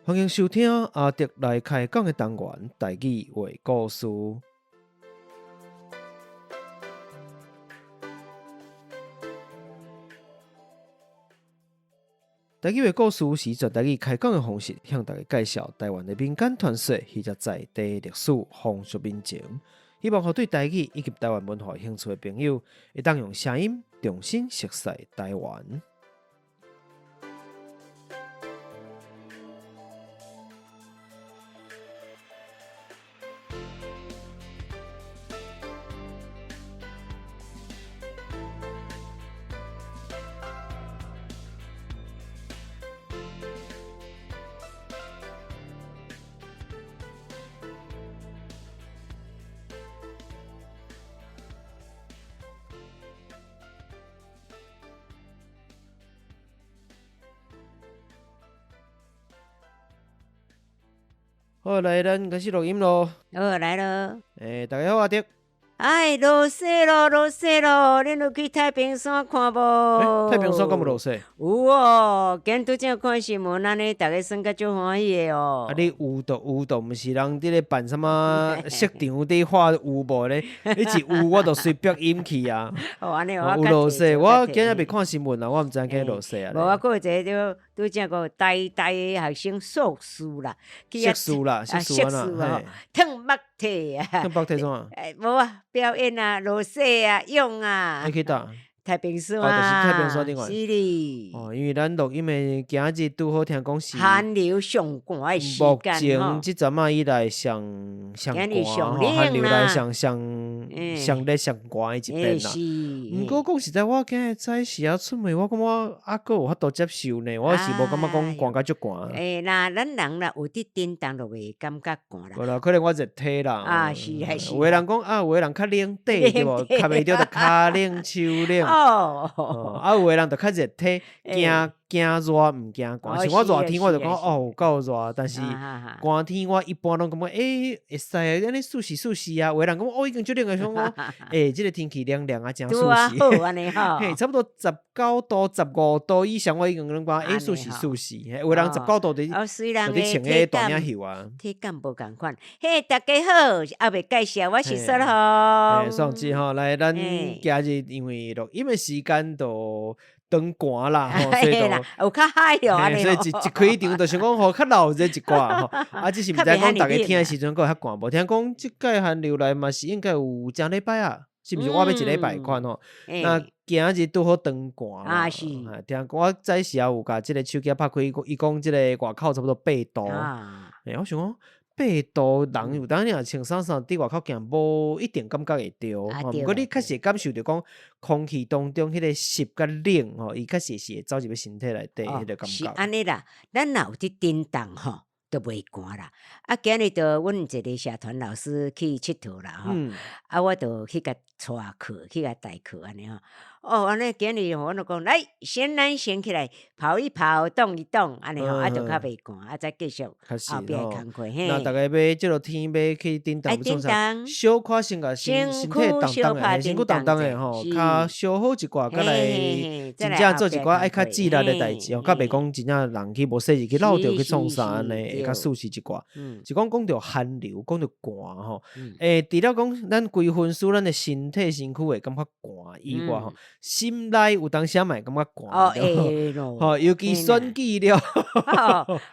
歡迎收聽阿德來開講的單元台語話故事。台語話故事是全台語開講的方式，向大家介紹台灣的民間傳說或者在地歷史風俗民情。希望予對台語以及台灣文化有興趣的朋友，會當用聲音重新熟悉台灣。好，來，咱開始錄音囉。好，來囉。欸，大家好，阿德。哎，落雪囉，落雪囉！恁有去太平山看無？欸，太平山敢有落雪？有哦，今日拄才看新聞，按呢逐家耍甲足歡喜的哦。啊，你有就有，就毋是人佇咧辦啥物色場佇畫有無咧？你一有我就隨便引去啊。哦，按呢有落雪，我今日未看新聞啦，我毋知影今日落雪啊。無，我閣有一个拄拄才閣台大的學生碩士啦，碩士啦，碩士啦，褪目體啊，褪目體創啥？欸，無啊，表演啊，落雪啊，泳啊。愛去佗？太平山。哦，就是太平山頂懸。是哩。哦，因為咱錄音的今日拄好聽講是寒流上寒的時間目前這陣仔以來上上寒吼，寒流來上上上熱上寒的一遍啦。毋過講實在，我今日早時仔出門，我感覺猶閣有法度接受呢，我是無感覺講寒甲足寒。欸，若咱人若有佇振動，就袂感覺寒啦。無啦，可能我熱體啦。啊，是啊是。有的人講啊，有的人較冷底對無？較袂著就跤冷手冷。哦，啊，有的人就較熱體，驚驚熱毋驚寒。像我熱天我就講哦有夠熱，但是寒天我一般攏感覺欸會使啊，按呢舒適舒適啊。有的人講哦已經足冷的，想講欸這個天氣涼涼啊，誠舒適。嘿，差不多19度、15度以上，我已經攏講欸舒適舒適。有的人19度就佇穿彼個大領袖啊。體感無仝款。嘿，大家好，猶未介紹，我是雪紅。雪紅姐吼，來，咱今日因為錄音的時間就長寒啦，吼，所以就有較海哦，所以一一開場就想講吼，較鬧熱一寡吼，啊，只是毋知講逐家聽的時陣閣會較寒無？聽講這屆寒流來嘛是應該有誠禮拜啊，是毋是？我欲一禮拜款吼。那今日拄好長寒啊，是。聽講我早時也有共這个手機拍開，伊講這个外口差不多8度。欸，我想講。8度，人有當爾穿衫衫佇外口行，無一定感覺會著。毋過你確實會感受著講，空氣當中彼個濕佮冷吼，伊確實是會走入去身體內底彼個感覺。是按呢啦，咱若有佇振動吼，就袂寒啦。啊，今日就阮一个社團老師去𨑨迌啦吼，啊，我就去共帶課，去共代課按呢吼。哦，按呢今日吼，阮就講來，先咱先起來跑一跑，動一動，按呢吼，啊，就較袂寒，啊，再繼續後壁的工課。嘿。那逐家欲這落天欲去振動，創啥？小可先共身身體動動的，身軀動動的吼，較消耗一寡，閣來真正做一寡愛較誌力的代誌吼，較袂講真正人去無洗入去落著去創啥按呢，會較舒適一寡。是講講著寒流，講著寒吼。欸，除了講咱規身軀，咱的身體身軀會感覺寒以外吼，心內有當時嘛會感覺寒，吼，尤其選舉了。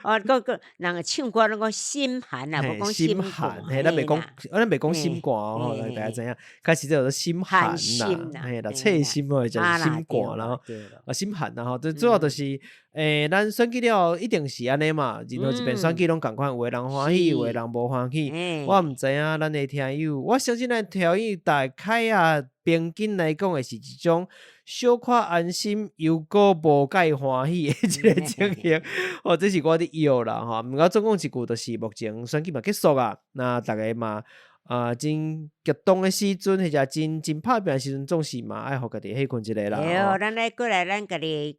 哦，閣閣人唱歌攏講心寒啊，無講心寒。嘿，咱袂講，咱袂講心寒吼，大家知影。較實際叫做心寒啦，嘿啦，切心哦，就是心寒啦，啊，心寒啦吼，最主要就是，欸，咱選舉了後一定是按呢嘛，任何一遍選舉攏仝款，有的人歡喜，有的人無歡喜。我毋知影咱的聽友，我相信咱的聽友大概啊，平均來講會是一種小可安心，又閣無介歡喜的一個情形。哦，這是我佇臆啦吼。毋過總講一句，就是目前選舉嘛結束啊，那逐家嘛啊真激動的時陣，或者真真拍拚的時陣，總是嘛愛予家己歇睏一下啦。對，咱愛過來咱家己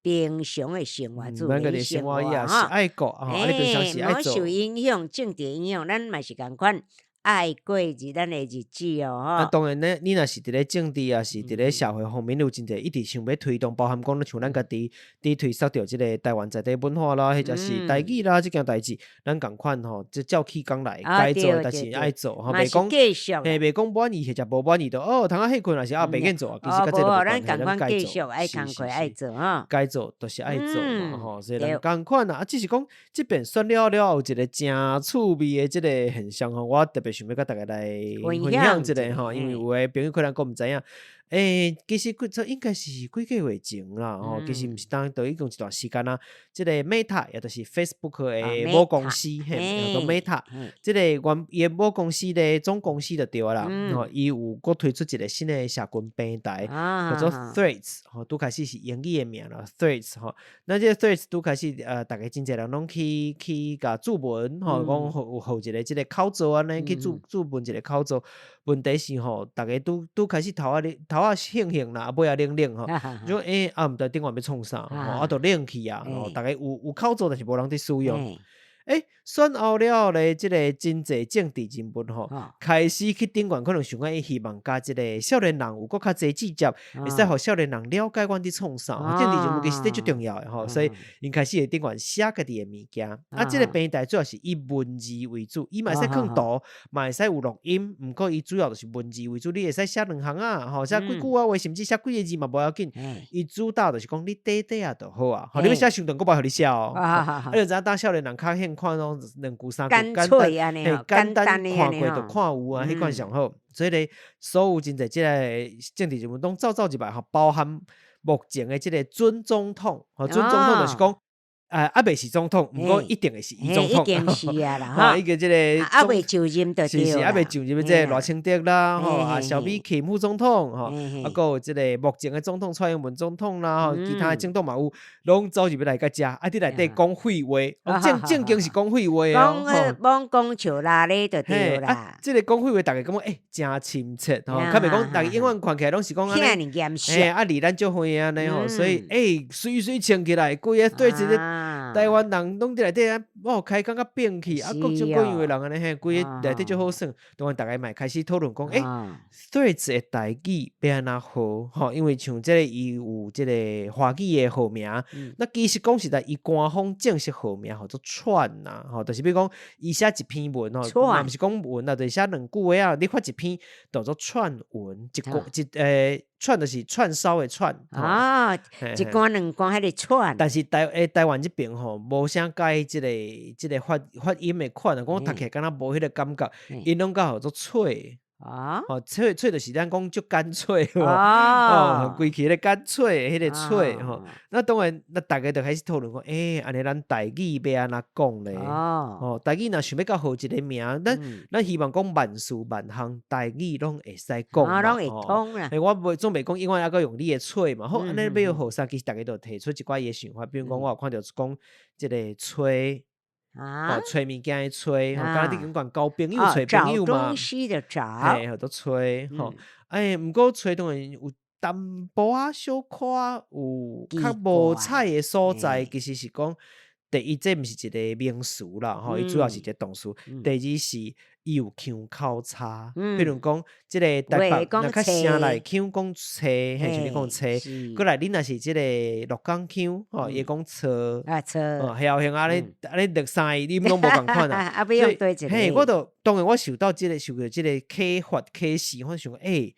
平常的生活，咱家己生活伊也是愛顧，啊，你平常時愛做。無受影響，政治影響，咱嘛是仝款。愛過日咱的日子哦，啊，吼。當然咧，你若是佇咧政治，抑是佇咧社會方面，有真濟一直想欲推動，包含講像咱家己佇推捒著這個台灣在地文化啦，或者是台語啦，這件代誌，咱仝款吼，這照起工來，該做的代誌愛做吼，袂講，嘿，袂講滿意或者無滿意就哦，通仔歇睏，抑是啊，袂免做啊，其實佮這個無關係，咱該做，是是是，該做就是愛做嘛吼，所以咱仝款啊，只是講這遍選了了後，有一個誠趣味的這個現象吼，我特別想欲佮大家來分享一下吼，因為有的朋友可能閣毋知影，其實幾這應該是幾個月前啦吼，其實毋是當都已經一段時間啊。這個 Meta 也就是 Facebook 的母公司，嘿，叫做 Meta，這個原伊的母公司咧，總公司就對啦，吼，伊有閣推出一個新的社群平台，叫做 Threads，吼，拄開始是英語的名啦，Threads 吼，那這個 Threads 拄開始，逐家真濟人攏去去共注文，吼，講有予一個這個口座按呢去注注文一個口座，問題是吼，逐家拄拄開始頭仔咧頭仔興興啦，尾仔冷冷吼，就啊，毋知頂懸欲創啥，吼，啊，就冷去啊，吼，逐家有有口座，但是無人佇使用。選後了咧，這個真濟政治人物吼，開始去頂懸，可能想講伊希望佮這個少年人有閣較濟接觸，會使予少年人了解阮佇創啥。政治人物其實這足重要的吼，所以𪜶開始會頂懸寫家己的物件。啊，這個平台主要是以文字為主，伊嘛會使囥圖，嘛會使有錄音，毋過伊主要就是文字為主。你會使寫兩行啊，吼，寫幾句仔話，甚至寫幾個字嘛無要緊。伊主打就是講你短短仔就好啊，吼，你欲寫傷長，閣無予你寫哦。啊，你就知影當少年人較興看攏兩句三句簡單，嘿，簡單看過就看有啊，彼款上好。所以咧，所有真濟這個政治人物攏走走入來吼，包含目前的這個準總統，吼，準總統就是講，啊，猶未是總統，毋過一定會是伊總統，一定是啊啦，吼，伊個這個啊未就任就是是，啊未就任的這個賴清德啦，吼，啊，蕭美琴副總統，吼，啊，閣有這個目前的總統蔡英文總統啦，吼，其他的政黨嘛有，攏走入來佮遮，啊，佇內底講廢話，正正經是講廢話哦，罔講笑啦咧就對啦。這個講廢話，逐家感覺誠親切吼，較袂講，逐家永遠看起來攏是講按呢，嘿，啊，離咱足遠按呢吼，所以隨隨穿起來，規个對這個台灣人攏佇內底啊，哦，開講甲變去，啊，各種各樣的人按呢嘿，規个內底足好耍，當然逐家嘛會開始討論講，Threads 的台語欲按怎號？吼，因為像這個伊有這個華語的號名，那其實講實在，伊官方正式號名號做串啦，吼，就是比如講，伊寫一篇文吼，嘛毋是講文啦，就是寫兩句話啊，你發一篇叫做串文，一個一串就是串燒的串，啊，一罐兩罐彼個串。但是台灣這邊吼，無啥改這個這個發發音的款啊，講讀起來敢若無彼個感覺，𪜶攏較號做脆。啊，吼，脆脆就是咱講足乾脆，哦，規氣咧乾脆，彼個脆吼。那當然，那逐家就開始討論講，按呢咱台語欲按怎講咧？哦，台語若想欲閣號一個名，咱咱希望講萬事萬項台語攏會使講嘛，攏會通啦。我袂總袂講永遠猶閣用你的喙嘛。好，按呢欲號啥？其實逐家都提出一寡伊的想法，比如講，我有看著講這個揣。啊，揣物件的揣，吼，敢若你講交朋友揣朋友嘛，找東西的找，嘿，號做揣，吼，毋過揣當然有淡薄仔小可有較無彩的所在，其實是講，第一，這毋是一個名詞啦，吼，伊主要是一個動詞；第二是伊有腔口差，比如講，這個台北若較城內腔講揣，嘿，像你講揣，過來你若是這個鹿港腔，吼，伊會講揣，啊揣，哦，曉兄按呢按呢兩三个音攏無仝款啊，啊，欲用佗一個？嘿，我就當然我受到這個受著這個啟發啟示，我想講，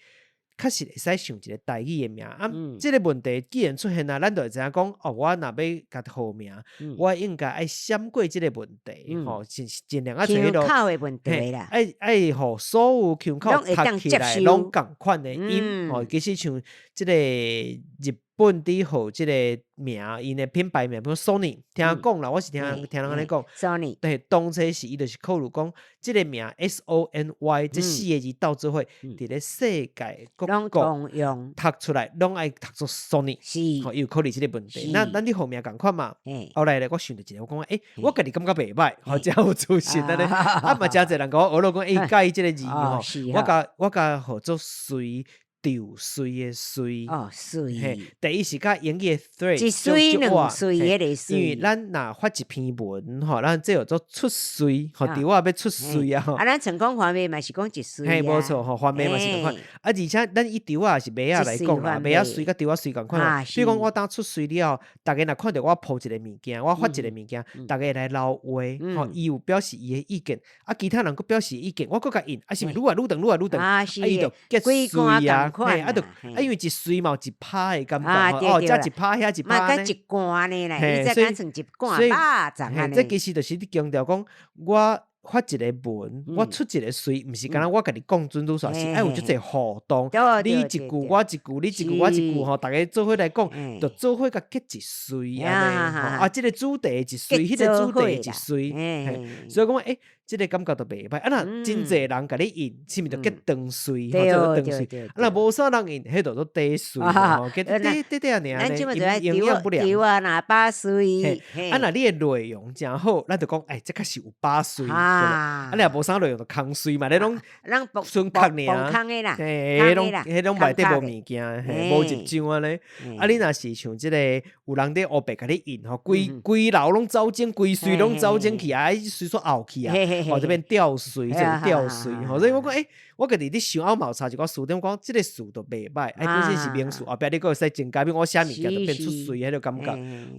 確實會使想一個台語的名啊。這個問題既然出現啊，咱就會知影講，哦，我若欲共號名，我應該愛閃過這個問題，吼，盡盡量啊揣彼落，腔口的問題啦，愛愛予所有腔口讀起來攏仝款的音，吼，其實像這個日本佇號這個名，𪜶的品牌名，比如 Sony，聽講啦，我是聽聽人按呢講，Sony，對，當初是伊就是考慮講，這個名 S O N Y 這四個字鬥做伙，佇咧世界各國讀出來攏愛讀做 Sony，是，吼，伊有考慮這個問題。那咱佇號名仝款嘛？後來咧，我想著一個，我講，我家己感覺袂䆀，吼，誠有自信按呢。啊嘛，誠濟人共我學落講，改這個字吼，我共我共號做隨。稻穗的穗。哦，穗。第一是佮英語的 thread，一穗兩穗彼个穗。因為咱若發一篇文吼，咱這叫做出穗，吼，稻仔欲出穗啊。啊，咱像講番麥嘛是講一穗。嘿，無錯吼，番麥嘛是仝款。啊，而且咱以稻仔抑是麥仔來講啦，麥仔穗佮稻仔穗仝款。比如講我當出穗了後，逐家若看著我鋪一個物件，我發一個物件，逐家會來留話，吼，伊有表示伊的意見，啊，其他人閣表示意見，我閣共應，啊，是毋是愈來愈長，愈來愈長，啊，伊就結穗啊，嘿，啊，就啊，因為一穗嘛有一拍的感覺，哦，這一拍遐一拍呢，一罐呢啦，伊這敢算一罐百層按呢。這其實就是咧強調講，我發一個文，我出一個穗，毋是干焦我家己講準拄煞，是愛有足濟互動，你一句我一句，你一句我一句吼，逐家做伙來講，就做伙共結一穗按呢，啊，這個主題一穗，彼個主題一穗，所以講欸，這個感覺就袂䆀。啊，若真濟人共你應，是毋是就結長穗？吼，做長穗。啊，若無啥人應，彼就做短穗，吼，結短短短爾呢，營養不良。對啊，若把穗。啊，若你的內容誠好，咱就講，欸，這確實有把穗。啊，你若無啥內容就空穗嘛，你攏純空爾。嘿，彼攏彼攏內底無物件，嘿，無入章按呢。啊，你若是像這個有人佇烏白共你印吼，規規樓攏走鐘，規穗攏走鐘去啊，穗煞後去啊。哦，這變吊穗，這個吊穗吼，所以我講，欸，我家己佇想啊，嘛有查一寡詞典，講這個詞都袂䆀，哎，本身是名詞，後壁你閣會使增加，比如我寫物件就變出穗彼個感覺。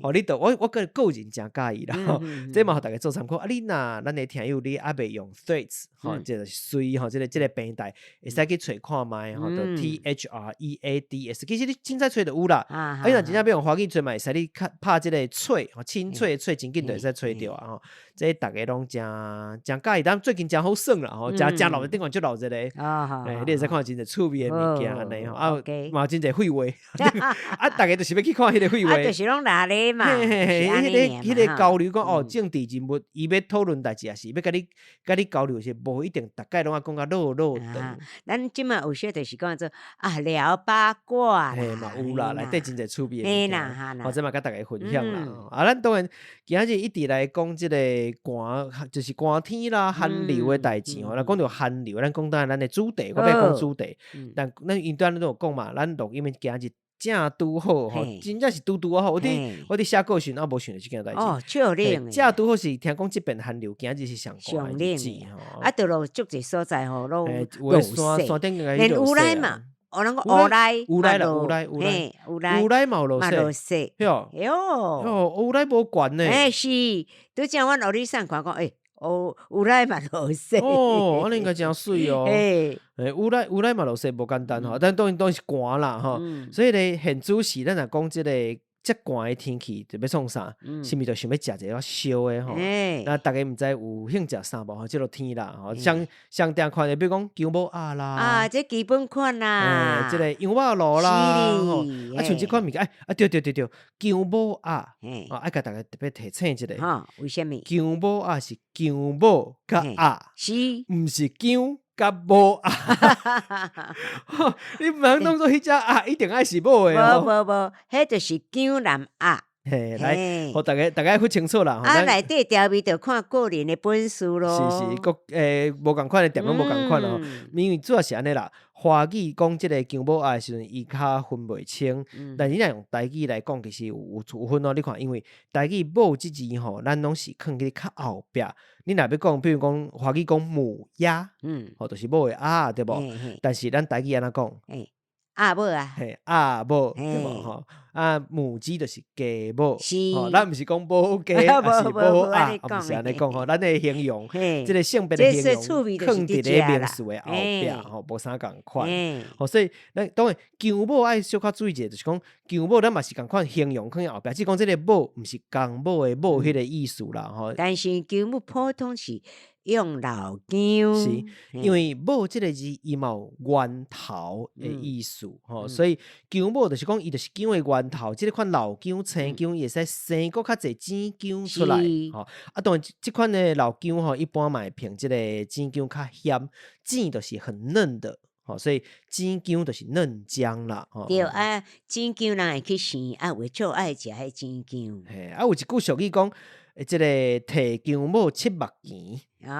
吼，你著我我個個人誠佮意啦，吼，這嘛予逐家做參考。啊，你若咱的聽友你猶未用 Threads 吼，這個穗吼，這個這個平台會使去揣看覓吼，就 THREADS，其實你凊彩揣就有啦。啊，你若真正欲用華語揣嘛，會使你較拍這個脆，吼，清脆的脆，真緊就會使揣著啊吼。這逐家攏誠誠佮意，但最近誠好耍啦吼，誠誠鬧熱，頂懸足鬧熱的。欸，你會使看真濟趣味的物件按呢吼，啊，嘛真濟廢話，啊，逐家就是欲去看彼個廢話。啊，就是攏鬧熱嘛。嘿嘿嘿，彼个彼个交流講哦，政治人物伊欲討論代誌，抑是欲共你交流，是無一定逐擺攏愛講甲落落長。咱這馬有小就是講做啊聊八卦。嘿嘛有啦，內底真濟趣味的物件，吼，這嘛共逐家分享啦。啊，咱當然今仔日一直來講這個寒，就是寒天啦、寒流的代誌吼。咱講著寒流，咱講到咱的主題，我欲講主題。但咱因拄仔咱都有講嘛，咱錄音的今日正拄好吼，真正是拄拄好。我佇寫稿時陣，我無想著這件代誌。哦，笑冷。正拄好是聽講這遍寒流今日是上寒的日子吼。啊，著落足濟所在吼，攏落雪。山頂連烏來嘛，哦，咱講烏來，烏來啦，烏來，烏來，烏來嘛有落雪。喲，喲，哦，烏來無懸呢。欸，是，拄才阮屋里上看講，欸，烏烏來嘛落雪。哦，按呢應該誠媠哦。欸，烏來烏來嘛落雪無簡單吼，但當然當然是寒啦吼。所以咧，現主時咱若講這個遮寒的天氣，就欲創啥？是毋是就想欲食一個燒的吼？那逐家毋知有興食啥無？吼，這落天啦，吼，上上定款的，比如講薑母鴨啦，啊，這基本款啦，這個羊肉爐啦，吼，啊，像這款物件，欸，啊，對對對對，薑母鴨，啊，愛共逐家特別提醒一下，吼，為啥物？薑母鴨是薑母佮鴨，是，毋是薑佮母鴨，你毋通當做彼隻鴨一定愛是母的。無無無，彼就是薑南鴨。嘿，來，予逐家逐家分清楚啦。啊，內底調味就看個人的本事咯。是是，閣欸無仝款的店攏無仝款哦。因為主要是按呢啦，華語講這個薑母鴨的時陣，伊較分袂清。但是你若用台語來講，其實有有有分哦。你看，因為台語母這字吼，咱攏是囥佇較後壁。你若欲講，比如講華語講母鴨，吼，就是母的鴨，對無？但是咱台語按怎講？鴨母啊，嘿，鴨母對無吼？啊，母雞就是雞母，吼，咱毋是講母雞，抑是母鴨，毋是按呢講吼。咱的形容，這個性別的形容，囥佇咧名詞的後壁吼，無啥仝款。吼，所以咱當然薑母愛小可注意一下，就是講薑母咱嘛是仝款形容囥佇後壁，只是講這個母毋是公母的母彼個意思啦吼。但是薑母普通是用老薑，是因為母這個字伊嘛有源頭的意思吼，所以薑母就是講伊就是薑的源頭，這個款老薑、青薑伊會使生閣較濟青薑出來吼。啊，當然這款的老薑吼，一般嘛會評這個青薑較鮮，青就是很嫩的。所以青薑就是嫩薑啦。對啊，青薑人會去生，啊，有的足愛食彼青薑。嘿，啊，有一句俗語講，這個提薑母七目錢，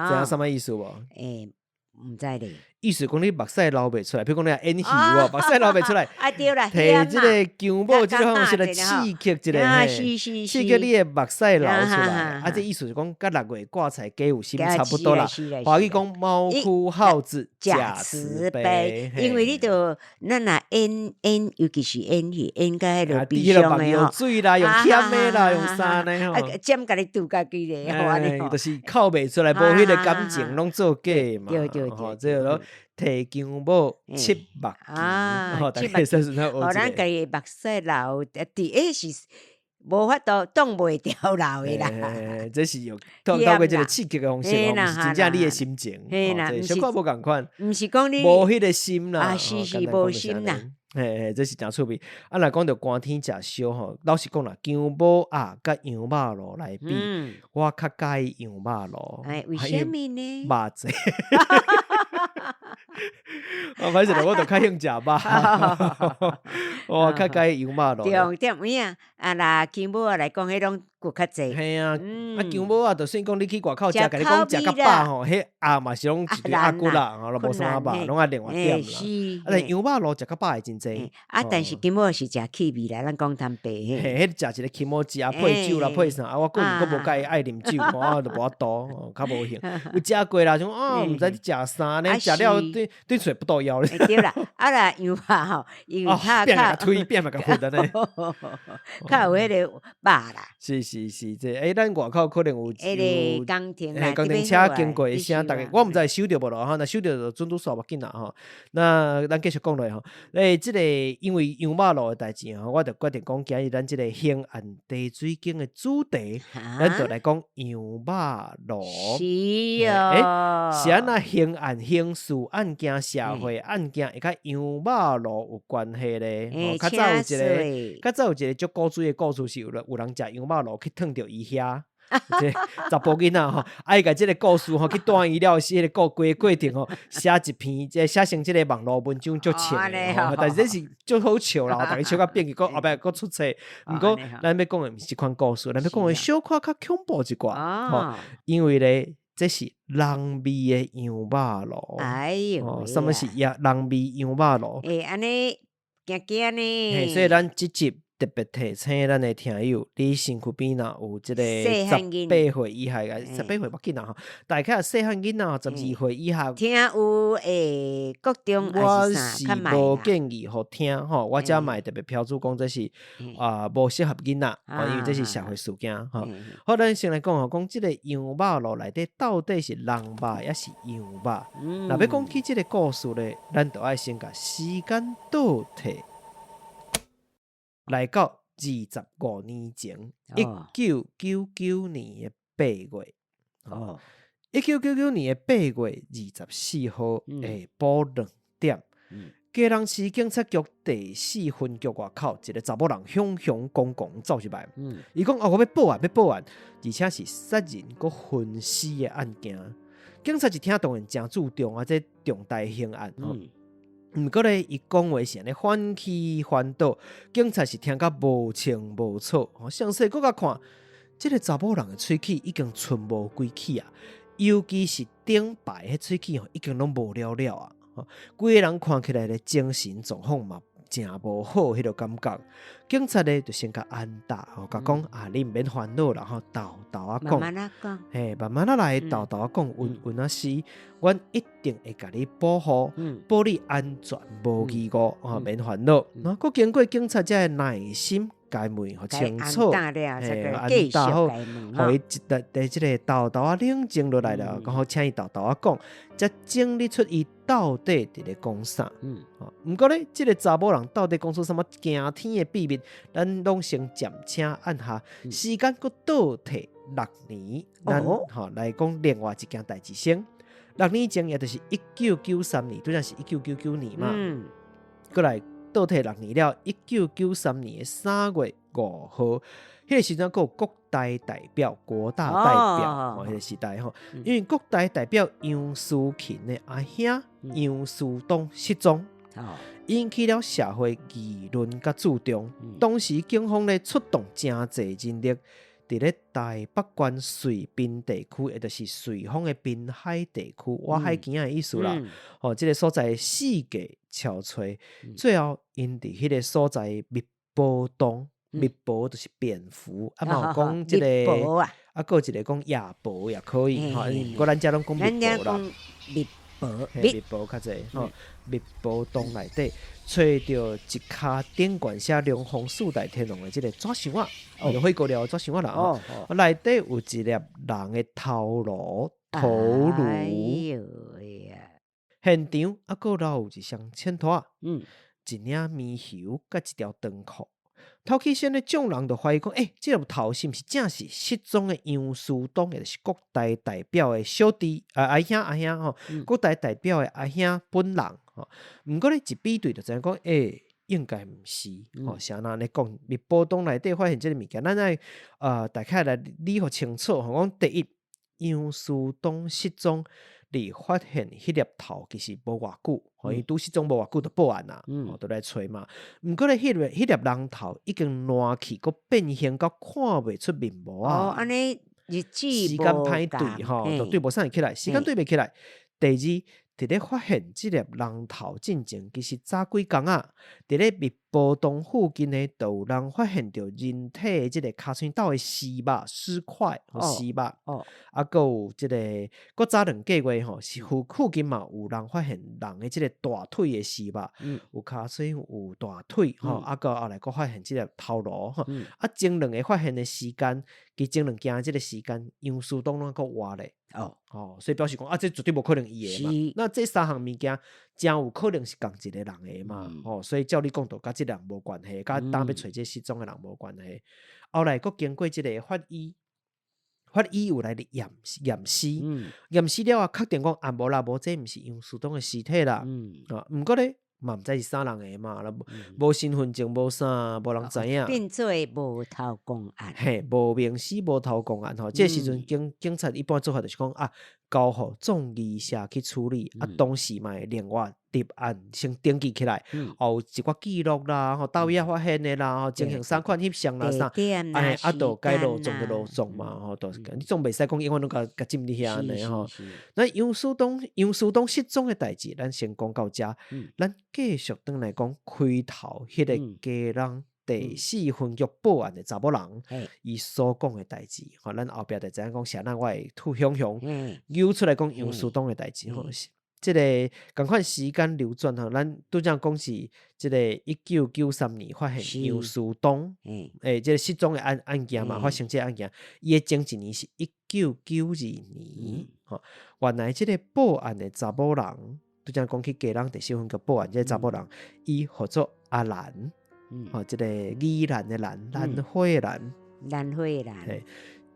知影啥物意思無？欸，毋知咧。意思講你目屎流袂出來，譬如講你演戲喎，目屎流袂出來，啊對啦，提這個薑母這個方式來刺激一下，刺激你的目屎流出來。啊，這意思是講，佮六月掛菜雞有心差不多啦。華語講貓哭耗子假慈悲，因為你著咱若演演，尤其是演戲演甲彼个悲傷的吼，水啦，用險的啦，用啥呢吼？啊，針共你拄家己咧，吼，就是哭袂出來，無彼个感情攏做假嘛。對對對，這個提薑母拭目鏡，七目鏡，咱家己目屎流，佇欸是無法度擋袂牢流的啦。這是用透過這個刺激的方式，毋是真正你的心情，小可無仝款，毋是講你無彼个心啦，啊是是無心啦。嘿嘿，這是誠趣味。啊，若講著寒天食燒吼，老實講啦，薑母鴨佮羊肉爐來比，我較佮意羊肉爐。哎，為啥物呢？肉濟。我反正我就較興食肉，我較佮意羊肉爐。重點有影啊，若薑母鴨來講，彼攏骨較濟。嘿啊，啊薑母鴨就算講你去外口食，共你講食較飽吼，彼鴨嘛是攏一堆鴨骨啦，吼，攏無啥肉，攏愛另外點啦。啊，但羊肉爐食較飽會真濟。啊，但是薑母鴨是食氣味啦，咱講坦白嘿。彼食一個起毛雞啊，配酒啦，配啥啊？我個人閣無佮意愛啉酒，我就無法度，較無興。有食過啦，想啊，毋知你食啥呢？食了對對喙不倒腰咧。對啦，啊啦羊肉吼，因為較較推變嘛，較粉按呢。較有彼個肉啦。是是是，這欸，咱外口可能有有工程工程車經過的聲，逐个我毋知收著無咯吼，若收著就準拄煞無緊啦吼。那咱繼續講落去吼，欸，這個因為羊肉爐的代誌吼，我就決定講今日咱這個興安茶水間的主題，咱就來講羊肉爐。是哦。欸，是按怎刑案、刑事案件、社會案件會佮羊肉爐有關係咧？較早有一個，較早有一個足古錐的故事，是有有人食羊肉爐去燙著伊兄，這查埔囡仔吼，啊伊共這個故事吼去帶伊了，是彼個故規個過程吼，寫一篇，這寫成這個網路文章足笑的吼，但是這是足好笑啦，逐家笑甲變去，閣後壁閣出冊。毋過咱欲講的毋是這款故事，咱欲講的小可較恐怖一寡吼，因為咧，這是人味的羊肉爐。哎喲，啥物是人味羊肉爐？欸，按呢驚驚呢。嘿，所以咱這集特別提醒咱的聽友，你身軀邊若有這個18歲以下的，十八歲無緊啦吼，大概細漢囡仔12歲以下，聽有會國中我是無建議予聽吼，我遮嘛會特別標註講這是啊無適合囡仔，因為這是社會事件吼。好，咱先來講吼，講這個羊肉爐內底到底是人肉抑是羊肉？若欲講起這個故事咧，咱就愛先共時間倒退。來到25年前，1999年的八月，哦，1999年的8月24號下晡2點，基隆市警察局第四分局外口，一個查某人雄雄剛剛走入來，伊講哦，我欲報案，欲報案，而且是殺人閣分屍的案件。警察一聽，當然誠注重啊，這重大刑案。毋過咧，伊講話是按呢反起反倒，警察是聽甲無清無楚。詳細閣共看，這個查某人的喙齒已經賰無幾齒啊，尤其是頂排彼喙齒吼，已經攏無了了啊。規个人看起來咧，精神狀況嘛誠無好，彼個感覺。警察咧就先共按捃，吼，共講啊，你毋免煩惱啦，吼，沓沓仔講，慢慢仔講，嘿，慢慢仔來，沓沓仔講，穩穩仔死，阮一定會共你保護，保你安全無疑誤，吼，免煩惱。啊，閣經過警察遮的耐心共問，予清楚，嘿，按捃好，予伊一直佇這個沓沓仔冷靜落來了，然後請伊沓沓仔講，才整理出伊到底佇咧講啥。毋過咧，這個查某人到底講出啥物驚天的秘密，咱攏先暫且按下。時間閣倒退六年，咱吼來講另外一件代誌先。六年前，也就是1993年，拄才是1999年嘛。閣來倒退六年了，1993年的3月5號，彼個時陣閣有國大代表、國大代表，吼，彼個時代吼，因為國大代表楊思琴的阿兄楊思東失蹤，引起了社會議論佮注重。當時警方咧出動誠濟人力，佇咧台北縣燧濱地區，也就是瑞芳的濱海地區，倚海墘仔的意思啦。吼，這个所在四界搜揣，最後𪜶佇彼个所在密婆洞，密婆就是蝙蝠，啊嘛有講這个，啊，閣有一个講夜婆也可以，吼，毋過咱遮攏講密婆啦。密婆，密婆較濟，吼，密婆洞內底揣著一跤頂懸寫龍鳳四大天王的這个紙箱仔，哦，火鍋料的紙箱仔啦，吼，內底有一粒人的頭顱，頭顱。哎喲呀！現場啊，閣留有一雙淺拖，一領棉袖，佮一條長褲。頭起先咧，眾人就懷疑講，欸，這粒頭是毋是正是失蹤的楊思東，也就是國大代表的小弟啊阿兄阿兄吼，國大代表的阿兄本人吼。毋過咧，一比對就知影講，欸，應該毋是吼。啥人咧講？密婆洞內底發現這个物件，咱愛大概來理予清楚吼。講第一，楊思東失蹤，離發現彼粒頭其實無偌久，吼，伊拄失蹤無偌久就報案啦，吼，就來揣嘛。毋過咧，彼粒人頭已經爛去，閣變形到看袂出面貌啊。哦，按呢日子時間歹對吼，就對無啥起來，時間對袂起來。第二，佇咧發現這粒人頭進前，其實早幾工啊，佇咧密婆洞附近呢，就有人發現著人體的這个尻川斗的屍肉屍塊，屍肉。啊，閣有這个，閣早兩個月吼，是附近嘛有人發現人的這个大腿的屍肉，有尻川有大腿吼，啊，閣後來閣發現這个頭顱吼。啊，前兩个發現的時間，其前兩件這个時間，楊思東攏閣活咧。哦，所以表示講啊，這絕對無可能伊的嘛。那這三項物件，誠有可能是仝一個人的嘛。吼，所以照理講，就佮這人無關係，佮當欲揣這失蹤的人無關係。後來閣經過這个法醫，法醫有來驗驗屍，驗屍了後確定講啊，無啦，無這毋是楊思東的屍體啦。啊，毋過咧嘛毋知是啥人的嘛，無身份證，無啥，無人知影。變做無頭公案。嘿，無名屍無頭公案吼。這个時陣警察一般做法就是講啊，交予葬儀社去處理，啊，當時嘛會另外立案先登記起來，哦，有一寡記錄啦，吼，佗位仔發現的啦，吼，情形啥款翕相啦啥，哎，啊，就該落葬就落葬嘛，吼，就是你總袂使講永遠攏共共浸佇遐按呢吼。那楊思東失蹤的代誌，咱先講到遮，咱繼續轉來講開頭彼个基隆第四分局報案的查某人，伊所講的代誌，吼，咱後壁就知影講啥人我會吐雄雄扭出來講楊思東的代誌吼。這个仝款時間流轉吼，咱拄才講是這个1993年發現楊思東，欸，這个失蹤的案件嘛，發生這个案件，伊的前一年是1992年，吼，原來這个報案的查某人，拄才講去基隆第四分局報案這个查某人，伊號做阿蘭，吼，這个宜蘭的蘭，蘭花的蘭，蘭花的蘭。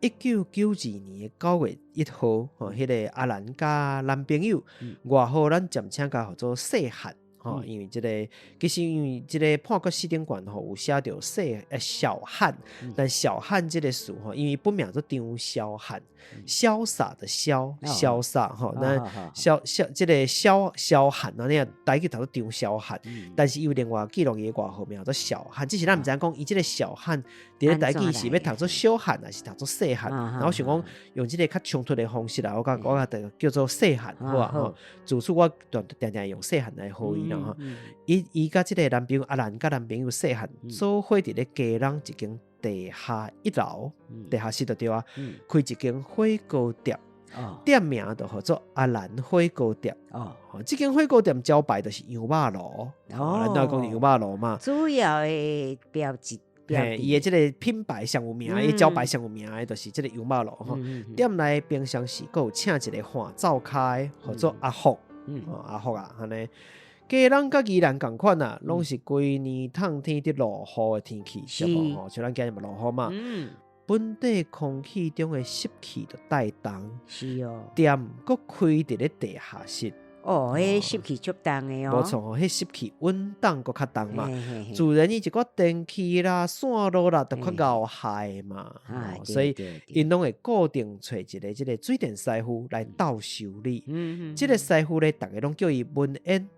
1992年9月1號，吼，彼个阿蘭佮男朋友，外號咱暫稱共號做細漢，吼，因為這个其實因為這个判決書頂懸吼有寫著細小漢，但小漢這个詞吼，因為本名做張瀟漢，瀟灑的瀟，瀟灑吼，那瀟瀟這个瀟瀟漢啊，你台語讀做張瀟漢，但是伊有另外記錄伊的外號名做小漢，只是咱毋知影講伊這个小漢佇咧台語是欲讀做小漢，還是讀做細漢？然後想講用這个較衝突的方式啦，我共叫做細漢，好啊吼。自此我定定用細漢來號伊啦吼。伊佮這个男朋友阿蘭佮男朋友細漢做伙佇咧基隆一間地下一樓，地下室就對啊，開一間火鍋店，店名就號做阿蘭火鍋店。哦，這間火鍋店招牌就是羊肉爐，咱都講羊肉爐嘛。主要的標誌。嘿，伊的這个品牌上有名，伊招牌上有名的，就是這个羊肉爐吼。店內平常時閣有請一个看灶跤的，號做阿福，阿福啊，按呢。基隆佮宜蘭仝款啊，攏是規年透天佇落雨的天氣，是無吼？像咱今日嘛落雨嘛。本地空氣中的濕氣就帶重，是哦。店閣開佇咧地下室。哦，彼濕氣足重的哦。無錯吼，彼濕氣穩當閣較重嘛。自然伊一寡電器啦、線路啦，都較𠢕害嘛。所以𪜶攏會固定揣一个這个水電師傅來鬥修理。這个師傅咧，逐家攏叫伊文燕。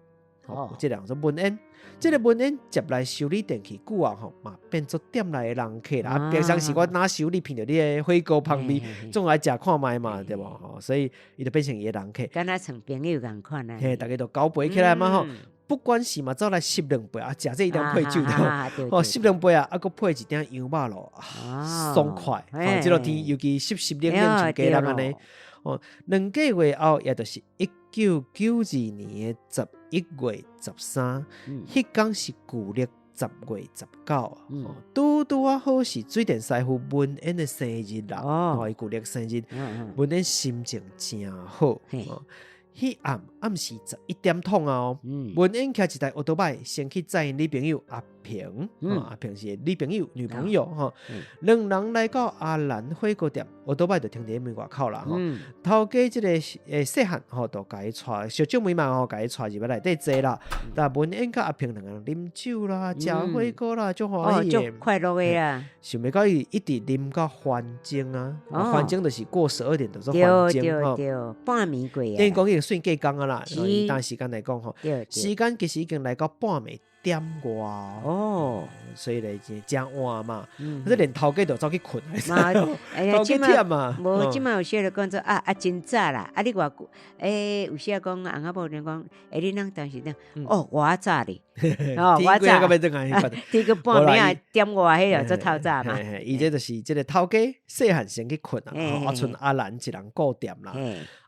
哦，這个人做文燕。這个文燕接來修理電器久啊吼，嘛變做店內的人客啦。啊，平常時我若修理聞著你的火鍋芳味，總愛食看覓嘛，對無吼？所以伊就變成伊的人客，敢若像朋友仝款啊。嘿，逐家就交陪起來嘛吼。不管是嘛走來擤兩杯啊，食這一定配酒對無？吼，擤兩杯啊，啊閣配一鼎羊肉爐，爽快。吼，這落天尤其濕濕冷冷像家人按呢。哦，2個月後，也就是1992年的11月13，彼工是舊曆10月19，拄拄仔好是水電師傅文燕的生日啦。哦，伊舊曆生日，文燕心情誠好。彼暗暗時11點通啊哦，文燕騎一台歐多擺先去載𪜶女朋友阿平，阿平是女朋友女朋友吼，兩人來到阿蘭火鍋店，歐多擺就停佇門外口啦吼。頭家這个細漢吼，就共伊帶小姐妹嘛吼，共伊帶入來內底坐啦。但文燕佮阿平兩个人啉酒啦，食火鍋啦，足歡喜的，足快樂的啦。想袂到伊一直啉到翻鐘啊，翻鐘就是過12點，就做翻鐘吼。對對，半暝過啊。等於講伊算過工啊啦，以當時間來講吼，時間其實已經來到半暝點外哦，所以咧誠晚嘛，這連頭家都走去睏，頭家忝嘛。無，這馬有時就講做啊啊真早啦，啊你偌久？欸，有時啊講翁仔某咧講，欸你儂當時怎？哦，偌早咧，哦，偌早。天閣半暝仔點外，彼個做透早嘛。伊這就是這个頭家細漢先去睏啊，啊賰阿蘭一人顧店啦。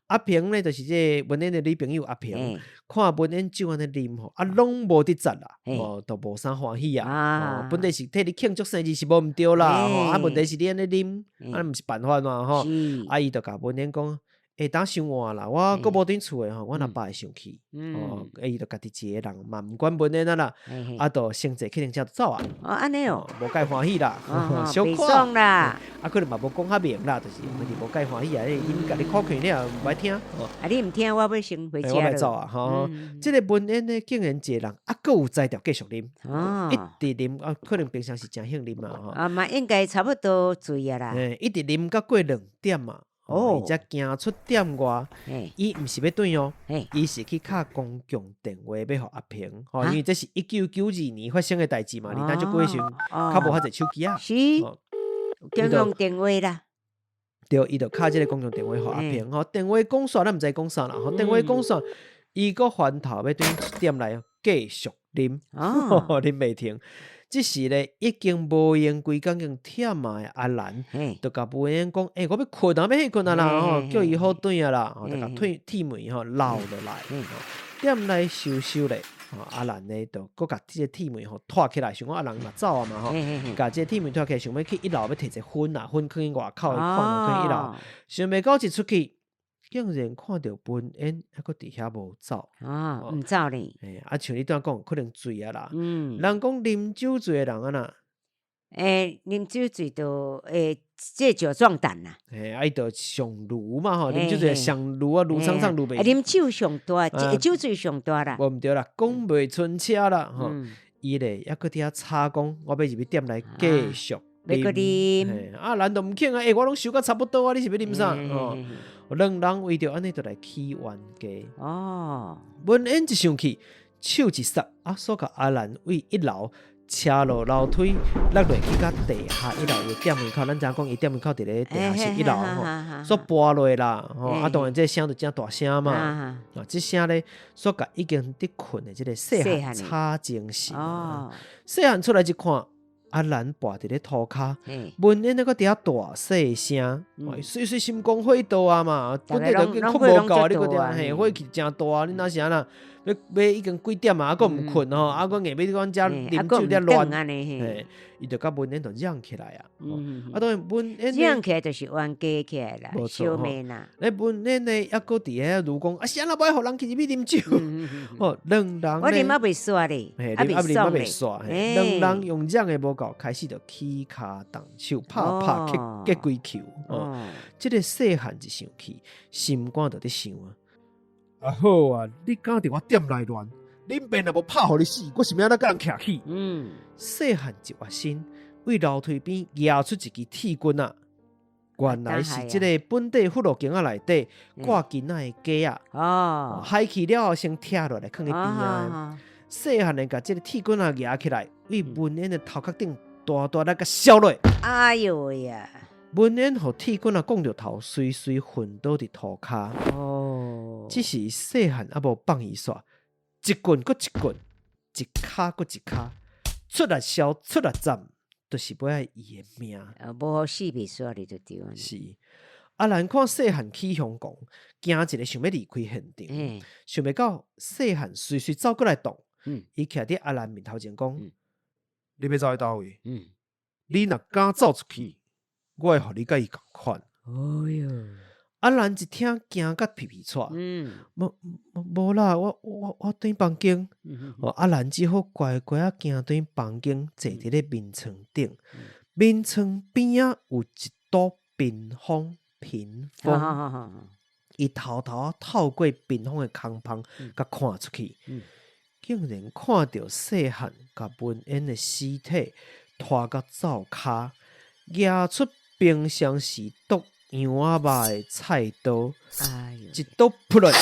阿平咧，就是這個文燕的女朋友阿平，看文燕酒按呢啉吼，啊攏無佇節啦，哦，都無啥歡喜啊。本來是替你慶祝生日是無毋對啦，吼，啊問題是你按呢啉，啊毋是辦法嘛，吼。啊伊就共文燕講，欸，等傷晚啦，我閣無轉厝的吼，阮阿爸會生氣，哦，伊就家己一个人嘛，毋管文燕啊啦，啊，就先坐計程車就走啊。哦，按呢哦，無介歡喜啦，小可啦，啊，可能嘛無講較明啦，就是反正無介歡喜啊，𪜶共你苦勸了，毋愛聽。啊，你毋聽，我欲先回家。我欲走啊，吼，這个文燕呢，竟然一個人啊，閣有才調繼續啉，一直啉啊，可能平常時誠興啉嘛，吼。啊嘛應該差不多醉啊啦。一直啉到過2點嘛。哦，伊才行出店外，伊毋是欲轉哦，伊是去敲公共電話欲予阿平，吼，因為這是1992年發生的代誌嘛，離咱足久的時陣，較無遐濟手機啊。是，公共電話啦。對，伊就敲這个公共電話予阿平，吼，電話講煞，咱毋知講啥啦，吼，電話講煞，伊閣翻頭欲轉店內繼續啉，啉袂停。這時咧，已經無閒規工經忝啊的阿蘭，就共文燕講：欸，我欲睏啊，欲去睏啊啦！吼，叫伊好轉啊啦，吼，就共鐵門吼撈落來。店內收收咧，阿蘭咧就閣共這个鐵門吼拖起來，想講阿蘭嘛走啊嘛吼，共這个鐵門拖起來，想欲去一樓欲提一个薰啊，薰囥佇外口的款，囥一樓，想袂到一出去，竟然看著文燕猶閣佇遐無走。哦，毋走咧。欸，啊，像你拄仔講，可能醉啊啦。人講啉酒醉的人按怎？欸，啉酒醉就會這酒壯膽啦。嘿，啊，伊就上爐嘛吼，啉酒醉上爐啊，爐廠廠爐袂。啉酒上大，酒醉上大啦。無毋對啦，講袂伸車啦，吼。伊咧猶閣佇遐吵講，我欲入去店內繼續。欲閣啉，啊，咱都毋肯啊！欸，我攏收甲差不多啊，你是欲啉啥？哦，兩人為著按呢就來起冤家。哦，文燕一生氣，手一撒，啊，煞共阿蘭對一樓斜落樓梯落落去到地下一樓的店門口。咱知影講，伊店門口佇咧地下室一樓吼，煞跋落啦，吼，啊，當然這聲就誠大聲嘛。啊，這聲咧，煞共已經佇睏的這个細漢吵精神。哦，細漢出來一看。阿蘭跋佇咧塗跤，文燕猶閣佇遐大細聲，隨隨心肝火大啊嘛，本底就已經睏無夠啊，你閣佇遐嘿，火氣誠大啊，你若是按怎？欲欲已經幾點啊？啊閣毋睏吼，啊閣硬欲阮遮啉酒遮亂，嘿，伊就共文燕就嚷起來啊。啊當然文燕嚷起來就是冤家起來啦，相罵啦。咧文燕呢，猶閣佇遐如講，啊是按怎無愛予人去入去啉酒？吼，兩人我啉猶袂煞咧，猶未煞咧。兩人用嚷的無夠，開始就起跤動手，拍拍結結規球。哦，這个細漢一生氣，心肝就佇想啊。啊好啊！你敢佇我店內亂，恁爸若無拍予你死，我是欲按怎佮人徛起？細漢一躍身，對樓梯邊蜈出一支鐵棍仔，原來是這个本地福祿宮仔內底掛囡仔的架仔。哦，害去了後先拆落來囥佇邊仔。細漢的共這个鐵棍仔舉起來，對文燕的頭殼頂大大力共削落。哎喲喂呀！文燕予鐵棍仔摃著頭，隨隨昏倒佇塗跤。哦，只是細漢猶無放伊煞，一棍閣一棍，一跤閣一跤，出力削，出力斬，就是欲愛伊的命。啊，無予死袂煞哩就對啊。是。阿蘭看細漢起凶狂，驚一个想欲離開現場，想袂到細漢隨隨走過來擋，伊徛佇阿蘭面頭前講：你欲走去佗位？你若敢走出去，我會予你佮伊仝款。哎喲！阿蘭一聽驚甲皮皮掣，無無啦，我轉房間。哦，阿蘭只好乖乖仔行轉房間，坐佇咧眠床頂。眠床邊仔有一堵屏風，屏風。伊偷偷透過屏風的空縫，共看出去，竟然看著細漢共文燕的屍體拖甲灶跤，舉出平常時剁羊仔肉的菜刀，一刀噗落，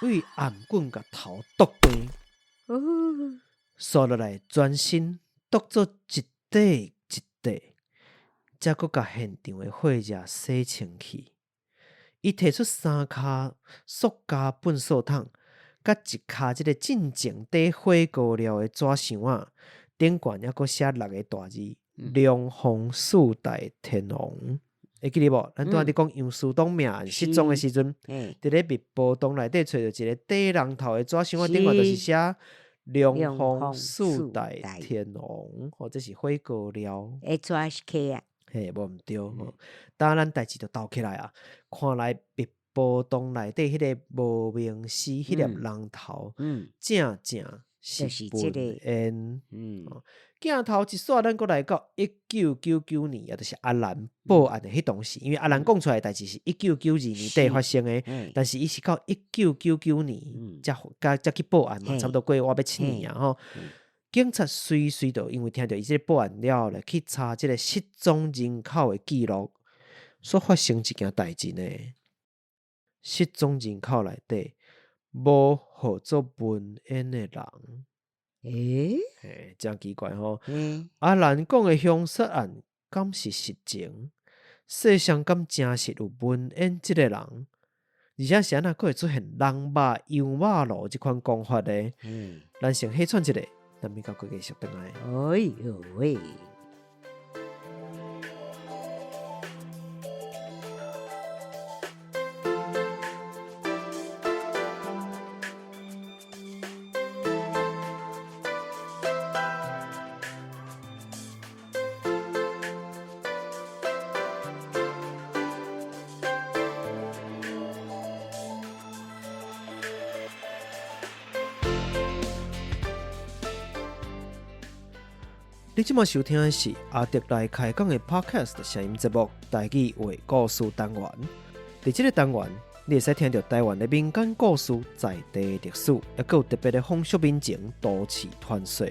對頷棍共頭剁斷，紲落來全身剁做一塊一塊，才閣共現場的血跡洗清氣。伊提出三跤塑膠糞掃桶，佮一跤這个進前綴火鍋料的紙箱仔，頂懸猶閣寫六个大字：龍鳳四大天王。會記得無？咱拄仔佇講楊樹東命案失蹤的時陣，佇咧密報洞內底揣著一个綴人頭的紙箱仔，頂懸就是寫龍鳳四大天王，吼，這是火鍋料。會紙是假啊？嘿，無毋對吼。當咱代誌就鬥起來啊！看來密報洞內底彼个無名屍，彼粒人頭，正正是文燕。鏡頭一煞，咱閣來到1999年，也就是阿蘭報案的彼當時，因為阿蘭講出來的代誌是1992年底發生的，但是伊是到1999年才去報案嘛，差不多過倚欲7年啊吼。警察隨隨就因為聽著伊這个報案了後咧，去查這个失蹤人口的記錄，煞發生一件代誌呢。失蹤人口內底無號做文燕的人。嘿，真奇怪吼！阿蘭講的兇殺案敢是實情？世上敢真實有文燕這个人？而且是按怎閣會出現人肉羊肉爐這款講法呢？咱先歇喘一下，咱明仔閣繼續轉來。哎喲喂！你這馬收聽的是阿德來開講的 Podcast 聲音節目《台語話故事單元》。佇這个單元，你會使聽著台灣的民間故事、在地歷史，抑閣有特別的風俗民情、都市傳說。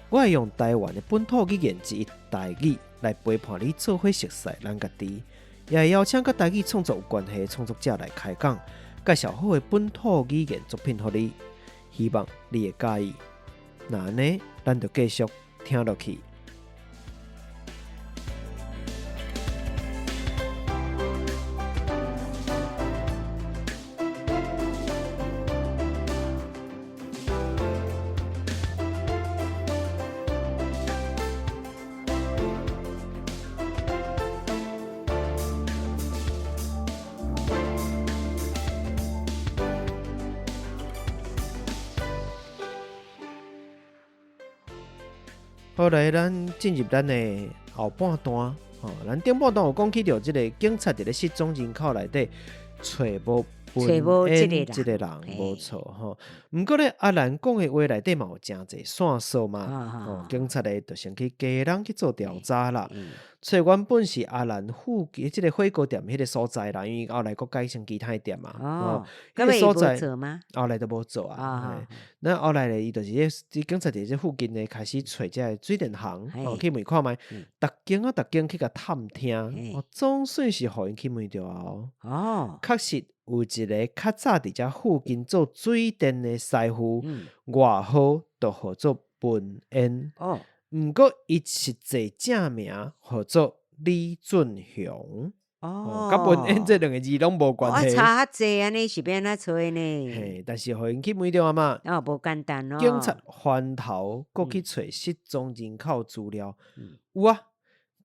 我會用台灣的本土語言之一台語來陪伴你做伙熟悉咱家己，也會邀請佮台語創作有關係的創作者來開講，介紹好的本土語言作品予你，希望你會佮意。那按呢，咱就繼續聽落去。好，來，咱進入咱的後半段。吼，咱頂半段有講起著這个警察佇咧失蹤人口內底揣無文燕這个人，無錯吼。毋過咧，阿蘭講的話內底嘛有誠濟線索嘛。吼，警察咧就先去基隆去做調查啦。揣原本是阿蘭附近這個火鍋店彼個所在啦，因為後來閣改成其他的店嘛。哦，彼個所在後來都無做啊。那後來咧，伊就是咧，警察佇這附近咧開始揣這個水電行，哦，去問看覓，逐間啊，逐間去共探聽，哦，總算是予𪜶去問著啊。哦，確實有一個較早佇遮附近做水電的師傅，外號就號做文嫣。哦。毋過伊實際正名號做李俊雄。哦，佮文嫣這兩个字攏無關係。我查較濟按呢是欲按怎揣呢？嘿，但是予𪜶去問著啊嘛。哦，無簡單哦。警察翻頭閣去揣失蹤人口資料，有啊，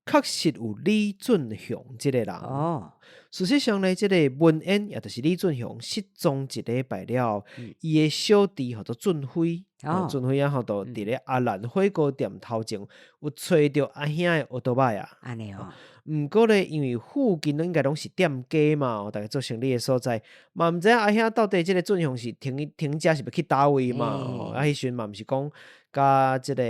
確實有李俊雄這个人。哦。事實上咧，這个文嫣也就是李俊雄失蹤一禮拜了，伊的小弟號做俊輝。俊輝啊吼，就佇咧阿蘭火鍋店頭前有揣著阿兄的奧多擺啊。按呢哦。毋過咧，因為附近攏應該攏是店家嘛，逐家做生理的所在，嘛毋知影阿兄到底這个俊雄是停停遮是欲去佗位嘛？啊，彼時陣嘛毋是講佮這个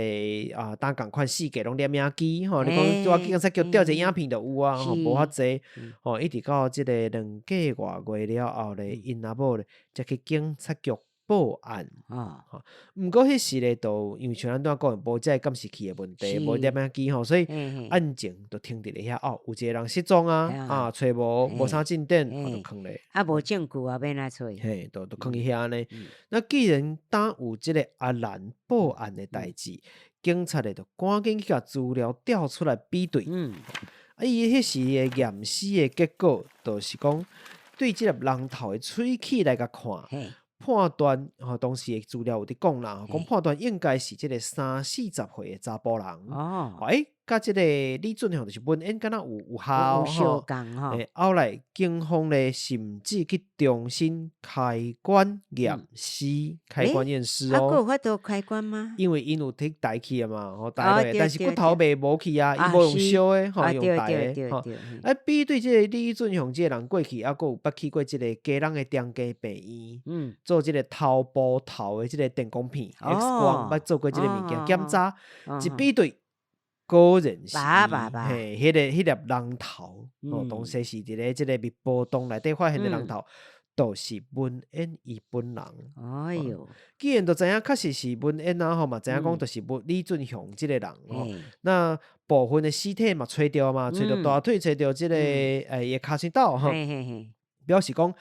啊，當仝款四界攏攝影機吼，你講拄仔警察局調一個影片就有啊，吼，無遐濟，吼，一直到這个兩個外月了後咧，𪜶阿某咧才去警察局報案。哦，毋過彼時咧，就因為像咱拄仔講的，無這個監視器的問題，無攝影機吼，所以案情就停佇咧遐。哦，有一個人失蹤啊，啊，揣無，無啥進展，就囥咧。啊，無證據啊，欲按怎揣？嘿，就囥佇遐按呢。那既然當有這個阿蘭報案的代誌，警察咧就趕緊去共資料調出來比對。啊，伊彼時的驗屍的結果，就是講對這粒人頭的喙齒來共看。判斷吼，當時的資料有佇講啦，講判斷應該是這個三四十歲的查埔人。哦，欸，佮這個李俊雄就是文嫣敢若有合吼。欸，後來警方咧甚至去重新開棺驗屍，開棺驗屍哦。啊，閣有法度開棺嗎？因為𪜶有提抬去啊嘛，吼抬落，但是骨頭袂無去啊，伊無用燒的，吼用抬的，吼。啊，比對這個李俊雄這個人過去，猶閣有捌去過這個基隆的長庚病院，做這個頭部頭的這個電光片 X 光，捌做過這個物件檢查，一比對，果然是，嘿，彼個彼粒人頭，哦，當時是佇咧這個密婆洞內底發現的人頭，就是文嫣伊本人。哎喲，既然都知影確實是文嫣啊吼，嘛知影講就是文李俊雄這個人吼。那部分的屍體嘛揣著嘛，揣著大腿，揣著這個伊的跤脣斗吼，表示講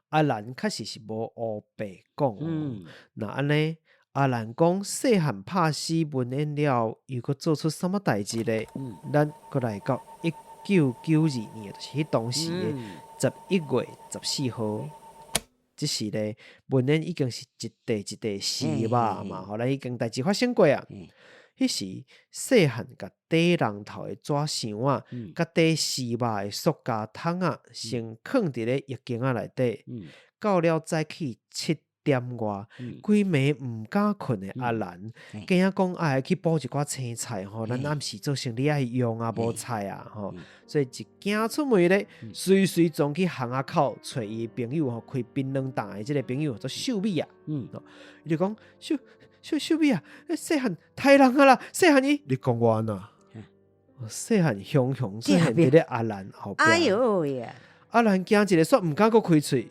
阿蘭確實是無烏白講。那按呢？阿蘭講細漢拍死文嫣了，又閣做出啥物代誌咧？咱閣來到1992年，就是彼當時的11月14號，這時咧，文嫣已經是一塊一塊屍肉嘛，吼，咱已經代誌發生過啊。彼時細漢共底人頭的紙箱仔，佮底屍肉的塑膠桶仔，先囥佇咧浴間仔內底，到了早起7點外，規暝毋敢睏的阿蘭，驚講愛去補一寡青菜吼，咱暗時做生理愛用啊，無菜啊吼，所以一行出門咧，隨隨總去巷仔口揣伊朋友吼，開檳榔擔的這個朋友做秀美啊，伊就講秀秀秀美啊，細漢刣人啊啦，細漢伊，你講我按怎？細漢雄雄出現佇咧阿蘭後壁，哎喲呀，阿蘭驚一下，煞毋敢閣開喙，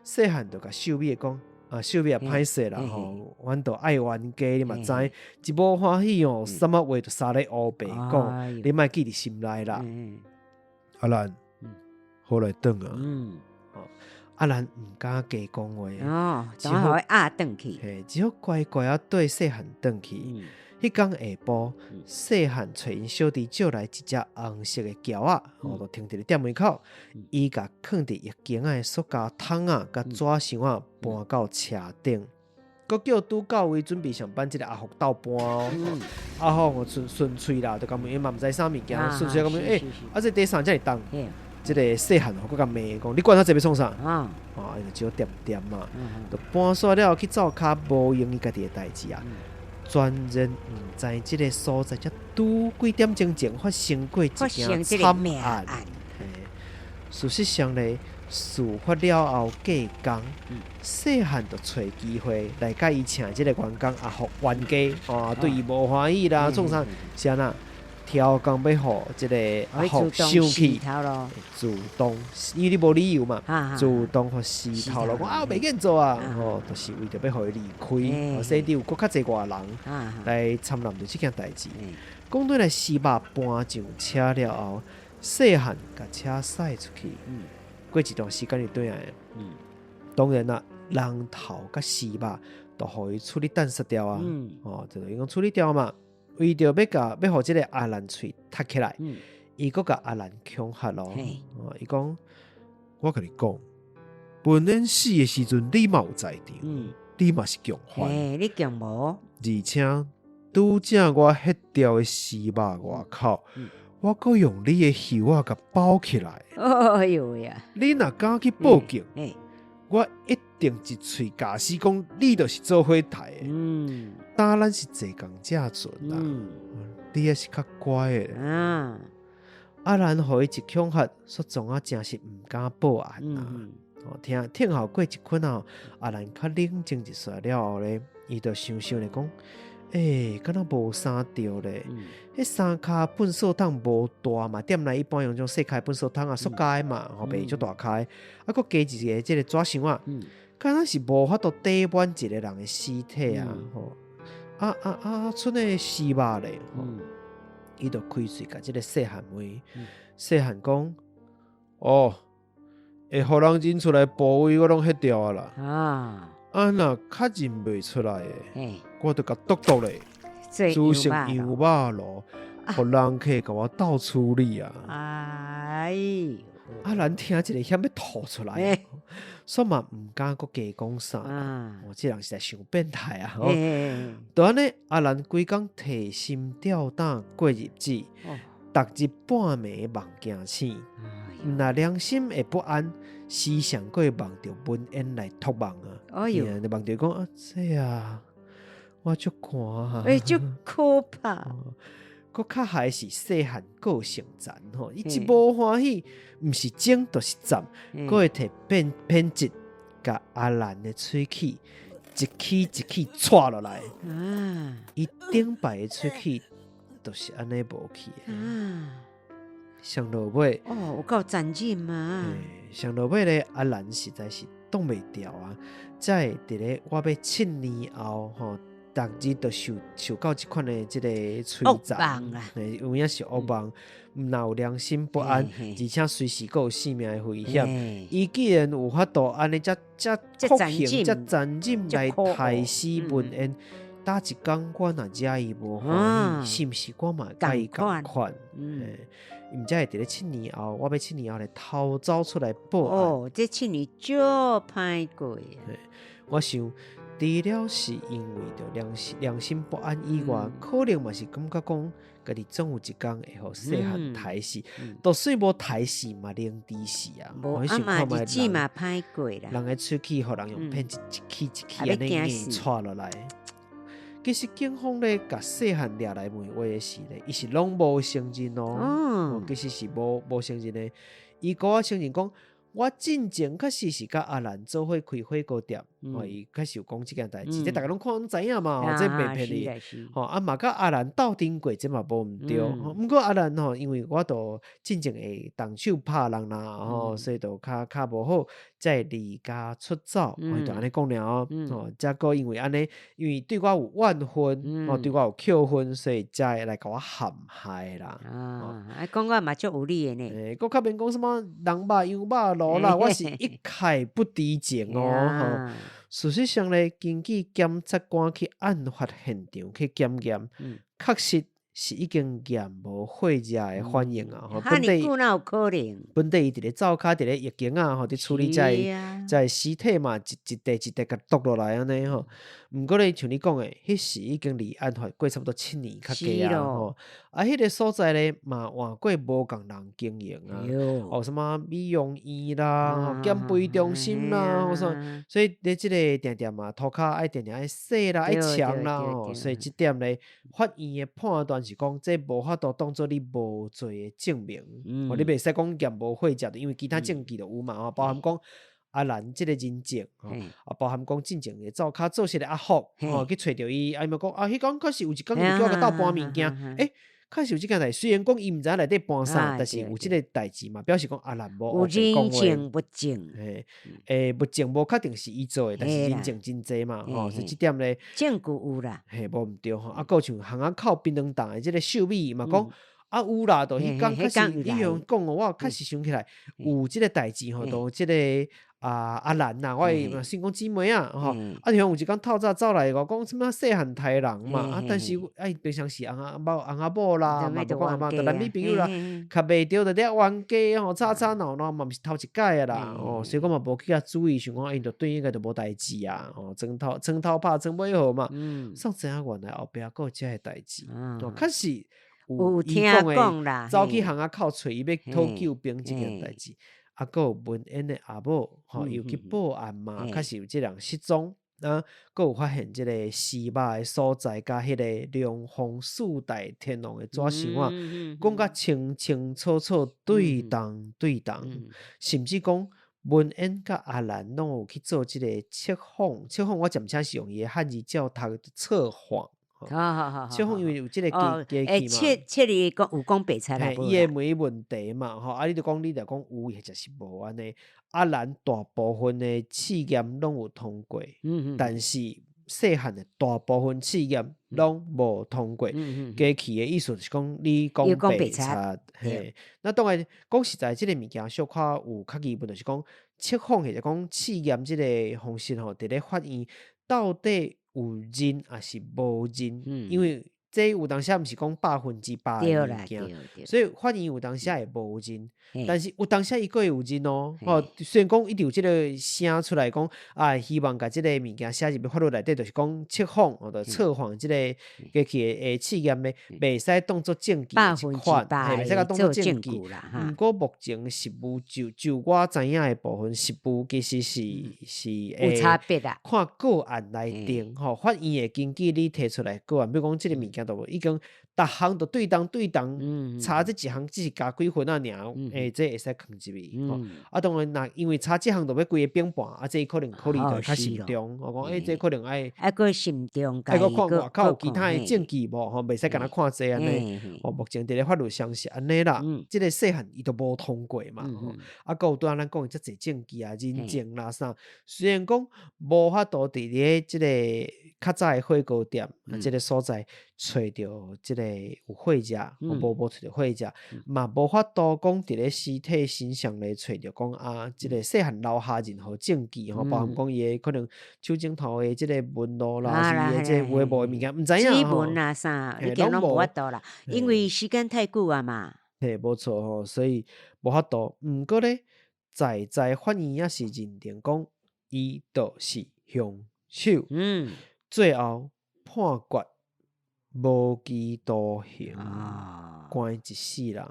細漢就共秀美講。啊，秀美也歹勢啦吼，阮都愛冤家，你嘛知，一無歡喜哦，啥物話就沙咧烏白講，你莫記佇心內啦。阿蘭，好來轉啊。阿蘭毋敢加講話，哦，只好壓轉去，嘿，只好乖乖仔綴細漢轉去。彼工下晡，細漢揣𪜶小弟借來一隻紅色的轎仔，吼，就停佇咧店門口，伊共囥佇浴間仔的塑膠桶仔佮紙箱仔搬到車頂，閣叫拄到位準備上班這个阿福鬥搬哦。阿福哦順順喙啦，就共問伊嘛毋知啥物件，順喙共問，欸，啊這底衫遮爾重？這个細漢吼，閣共罵講，你管遐濟欲創啥？啊，伊就只好恬恬嘛，就搬煞了去灶跤無閒伊家己的代誌啊。全然毋知這个所在，才拄幾點鐘前發生過一件慘案。事實上咧，事發了後過工，細漢就揣機會來共伊請這个員工阿福冤家，哦，對伊無歡喜啦，創啥？是按怎？超工欲予這个阿福生氣，自動，因為你無理由嘛，自動予死頭路講啊，我袂願做啊，吼，就是為著欲予伊離開，所以有閣較濟外人來參與著這件代誌。講轉來，屍肉搬上車了後，細漢共車駛出去，過一段時間就轉來。當然啦，人頭佮屍肉都予伊處理彈殺掉啊，哦，就伊講處理掉嘛。為著欲共欲予這个阿蘭喙窒起來，伊閣共阿蘭恐嚇咯。哦，伊講，我共你講，文燕死的時陣，你嘛有在場，你嘛是共犯。你共無？而且拄才我彼條的屍肉外口，我閣用你的袖仔共包起來。哎喲呀！你若敢去報警，我一定一喙咬死講你就是做伙刣的。當咱是坐仝隻船啦，你猶是較乖的。阿蘭予伊一恐嚇，煞創啊誠實毋敢報案啊。哦，聽聽候過一困後，阿蘭較冷靜一歇了後咧，伊就想想咧講，欸，敢若無啥對咧。彼三跤糞掃桶無大嘛，店內一般用這種細跤糞掃桶啊，塑膠的嘛，吼，袂足大跤的。啊，閣加一个這个紙箱仔，敢若是無法度貯滿一个人的屍體啊，吼。啊啊啊！賰的屍肉咧，伊就開喙共這个細漢問，細漢講，哦，會予人認出來部位我攏彼掉啊啦。啊，若確認袂出來的，我就共剁剁咧，煮成羊肉爐，予人客共我鬥處理啊。哎喲！阿蘭聽一个險欲吐出來，煞嘛毋敢閣加講啥。哦，這人實在傷變態啊！就按呢，阿蘭規工提心吊膽過日子，逐日半暝夢驚醒，毋但良心會不安，時常閣會夢著文燕來託夢啊！哎喲，夢著講啊，這啊，我足寒啊！欸，足可怕！閣較害是細漢個性殘吼，伊一無歡喜，毋是整就是斬，閣會提偏偏執，共阿蘭的喙齒一齒一齒掣落來。伊頂擺的喙齒就是按呢無去的。上落尾哦，有夠殘忍嘛！上落尾咧，阿蘭實在是擋袂牢啊，才會佇咧我欲七年後吼。逐日都受受到這款的這个摧殘，有影是噩夢，毋但有良心不安，而且隨時閣有性命的危險。伊既然有法度按呢遮遮酷刑、遮殘忍來刣死文燕，焦一工我若惹伊無歡喜，是毋是我嘛共伊仝款？毋才會佇咧七年後，我欲七年後來偷走出來報案。哦，這七年足歹過。我想。除了是因為著良心良心不安以外，可能嘛是感覺講家己總有一工會予細漢刣死，就算無刣死嘛，凌遲死啊！無啊嘛，日子嘛歹過啦。人的喙齒予人用片一齒一齒按呢硬掣落來。其實警方咧共細漢掠來問話的時咧，伊是攏無承認哦，其實是無無承認的。伊閣較承認講，我進前確實是佮阿蘭做伙開火鍋店，吼，伊確實有講這件代誌，這逐家攏看攏知影嘛，吼，這袂騙你，吼，啊嘛佮阿蘭鬥陣過，這嘛無毋對，毋過阿蘭吼，因為我都進前會動手拍人啦，吼，所以就較較無好，才會離家出走，伊就按呢講爾哦，吼，才閣因為按呢，因為對我有怨恨，吼，對我有扣分，所以才會來共我陷害啦。啊，講甲嘛足有理的呢。欸，閣較免講啥物人肉羊肉爐啦，我是一概不知情哦。事實上咧，根據檢察官去案發現場去檢驗，確實是已經驗無血液的反應啊！本底哪有可能？本底伊佇咧灶跤佇咧浴間啊，吼，佇處理這个這个屍體嘛，一一塊一塊共剁落來按呢吼。毋過咧，像你講的，彼時已經離案發過差不多七年較加啊吼。啊，彼个所在咧嘛換過無仝人經營啊，哦，啥物美容院啦，減肥中心啦，啥，所以咧這个定定嘛，塗跤愛定定愛洗啦，愛沖啦吼。所以這點咧，法院的判斷是講，這無法度當做你無罪的證明。哦，你袂使講驗無血跡，因為其他證據都有嘛，吼，包含講阿蘭這个人證，啊，包含講進前的灶跤做事的阿福，吼，去揣著伊，啊，伊嘛講啊，彼工確實有一工有叫我共鬥搬物件，欸，確實有這件代誌，雖然講伊毋知影內底搬啥，但是有這个代誌嘛，表示講阿蘭無有人證物證，嘿，物證無確定是伊做的，但是人證真濟嘛，吼，所以這點咧，證據有啦，嘿，無毋對吼，啊，閣有像巷仔口檳榔檔的這个秀美嘛講，啊有啦，就彼工確實你向講哦，我確實想起來有這个代誌吼，就這个啊阿蘭呐，我的算講姊妹啊，吼，啊像有一工透早走來我講啥物細漢刣人嘛，啊但是啊伊平常時翁仔某翁仔某啦，嘛無講阿媽，就男女朋友啦，較袂著就咧冤家吼，吵吵鬧鬧嘛毋是頭一擺啊啦，哦，所以講嘛無去遐注意，想講𪜶就對應該就無代誌啊，吼，床頭床頭拍床尾和嘛，煞知影原來後壁閣有這个代誌，哦，確實有聽講啦，走去巷仔口揣伊欲討救兵這件代誌。啊，閣有文燕的阿某，吼，伊有去報案嘛，確實有這人失蹤，啊，閣有發現這个屍肉的所在，佮彼个龍鳳四大天王的紙箱仔，講甲清清楚楚，對當對當，甚至講文燕佮阿蘭攏有去做這个測謊，測謊我暫且是用伊的漢字照讀測謊。測謊因為有這个機機器嘛，測測伊講有講白賊啦，伊會問伊問題嘛，吼，啊，你著講你著講有，或者是無按呢。阿蘭大部分的試驗攏有通過，但是細漢的大部分試驗攏無通過。機器的意思就是講你講白賊，嘿。那當然講實在，這个物件小可有較疑問，就是講測謊或者講試驗這个方式吼，佇咧法院到底有認抑是無認？因為這有當時毋是講100%的物件，所以法院有當時會無認，但是有當時伊閣會有認哦。吼，雖然講一直有這个聲出來講啊，希望共這个物件寫入去法律內底，就是講測謊或者測謊這个機器的試驗的，袂使當做證據一款，袂使共當做證據。毋過目前實務就就我知影的部分，實務其實是是有差別啊，看個案來定吼，法院會根據你提出來個案，比如講這个物件都已經逐項都對當對當，差這一項只是加幾分仔爾，這會使囥入去。啊，當然若因為差這項就欲規个反判，啊，這可能考慮得較慎重。我講，這可能愛愛閣慎重，愛閣看外口有其他的證據無？吼，袂使干焦看這按呢。哦，目前佇咧法律上是按呢啦。這个細漢伊都無通過嘛。啊，閣有拄仔咱講的遮濟證據啊、人證啦啥，雖然講無法度佇咧這个較早的火鍋店，這个所在揣著這个有血跡，無無揣著血跡，嘛無法度講佇咧屍體身上咧揣著講啊，這个細漢留下任何證據吼，包含講伊的可能手指頭的這个紋路啦，是伊的這个有的無的物件，毋知影指紋啊啥，已經攏無法度啦，因為時間太久啊嘛。嘿，無錯吼，所以無法度。毋過咧，在在法院也是認定講，伊就是兇手。最後判決無期徒刑，關一世人。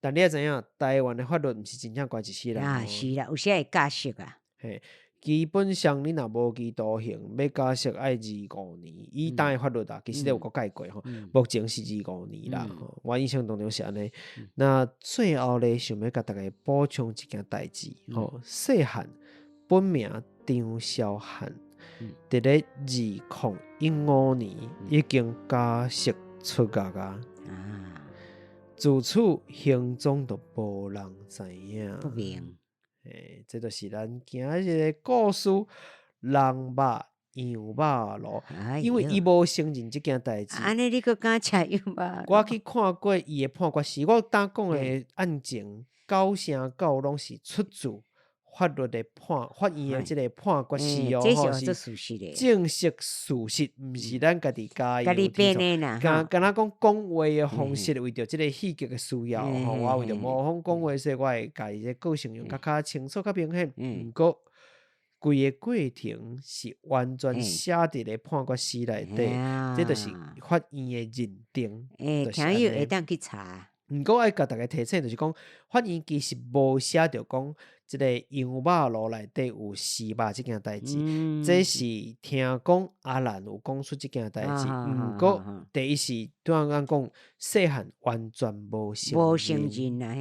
但你也知影，台灣的法律毋是真正關一世人。啊，是啦，有時會假釋啊。嘿，基本上你若無期徒刑，欲假釋愛二五年。以當的法律啊，其實咧有閣改過吼，目前是二五年啦。我印象當中是按呢。那最後咧，想欲共大家補充一件代誌吼，細漢本名張肇漢。佇咧2015年已經假釋出獄啊，自此行蹤就無人知影。不明。欸，這就是咱今日的故事，人肉羊肉爐，因為伊無承認這件代誌。按呢你閣敢食羊肉？我去看過伊的判決書，我剛講的案情九成九攏是出自法律的判，法院的這个判決書哦，吼是正式事實，毋是咱家己加油添醋。敢敢若講講話的方式，為著這个戲劇的需要，吼，我為著模仿講話，所以我會共伊這個過程用較較清楚、較明顯。毋過規個過程是完全寫佇咧判決書內底，這就是法院的認定。欸，聽友會當去查。毋過愛共大家提醒，就是講法院其實無寫著講。這个羊肉爐內底有屍肉這件代誌，這是聽講阿蘭有講出這件代誌。毋過第一是拄仔咱講細漢完全無承無承認啊。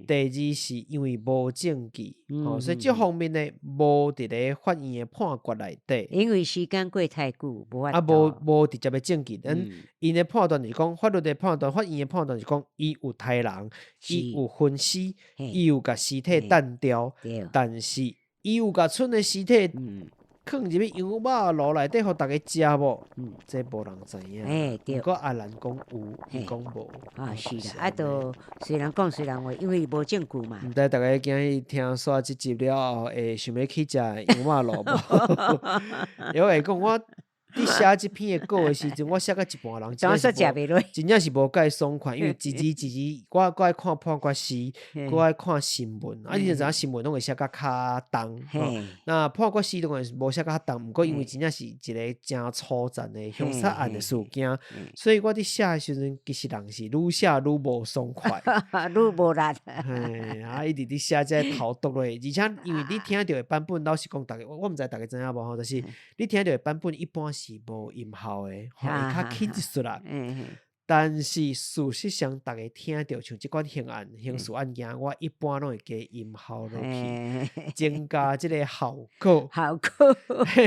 第二是因為無證據，吼，所以這方面呢，無佇咧法院的判決內底。因為時間過太久，無法啊，無直接的證據。咱𪜶的判斷是講，法律的判斷，法院的判斷是講，伊有刣人，伊有分屍，伊有共屍體棧掉，但是伊有共賰的屍體囥入去羊肉爐內底，予逐家食無？這無人知影。對。毋過阿蘭講有，伊講無。啊，是啦，啊，都雖然講雖然話，因為無證據嘛。毋知逐家今日聽煞這集了後，會想欲去食羊肉爐無？因為會講我佇寫這篇的稿的時陣，我寫到一半，人真正是無，真正是無介爽快，因為一字一字，我閣愛看判決書，閣愛看新聞，啊，你就知影新聞攏會寫甲較重，那判決書當然是無寫甲較重，毋過因為真正是一个誠粗殘的兇殺案的事件，所以我佇寫的時陣，其實人是愈寫愈無爽快，愈無力。嘿，啊，一直佇寫這个頭讀落去，而且因為你聽著的版本，老實講，逐家我毋知逐家知影無吼，就是你聽著的版本一般是無音效的，吼，會較輕一絲啦。但是事實上，逐家聽著像這款刑案、刑事案件，我一般攏會加音效落去，增加這个效果。效果。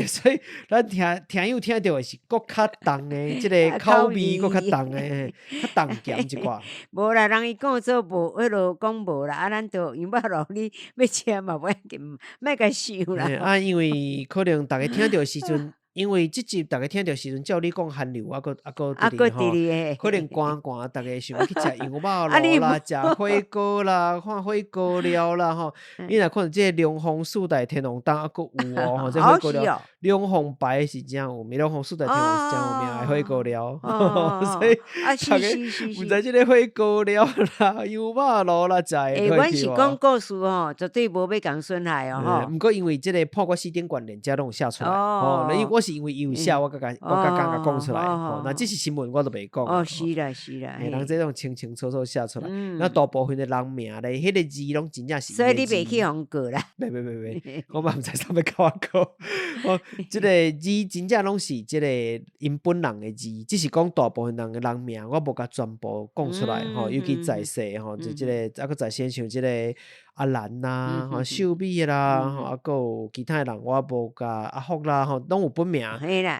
所以咱聽聽友聽著的是閣較重的，這个口味閣較重的，較重鹹一寡。無啦，人伊講做無，彼落講無啦，啊，咱就羊肉爐你欲食嘛無要緊，莫共想啦。啊，因為可能逐家聽著的時陣。因為這集逐家聽著時陣，照你講韓流，猶閣猶閣佇咧吼，可能寒寒，逐家想欲去食羊肉爐啦，食火鍋啦，看火鍋料啦吼。你若看這个龍鳳四大天王檔猶閣有哦，吼，這火鍋料，龍鳳牌是誠有名，龍鳳四大天王是誠有名的火鍋料，所以逐家毋知這个火鍋料啦、羊肉爐啦，食會欸，阮是講故事吼，絕對無欲共損害哦吼。毋過因為這个判決書頂懸連這攏有寫出來，吼，我是因為伊有寫，我才敢共講出來。吼，那這是新聞，我就袂講。哦，是啦，是啦。人這攏清清楚楚寫出來。那大部分的人名咧，彼個字攏真正是。所以你袂去予告啦？袂袂袂袂，我嘛毋知啥欲共我告。哦，這个字真正攏是這个𪜶本人的字，只是講大部分人的人名，我無共全部講出來吼，尤其在世吼，就這个猶閣在生像這个阿蘭啦、吼秀美啦，吼猶閣有其他的人，我無共阿福啦，吼攏有本名，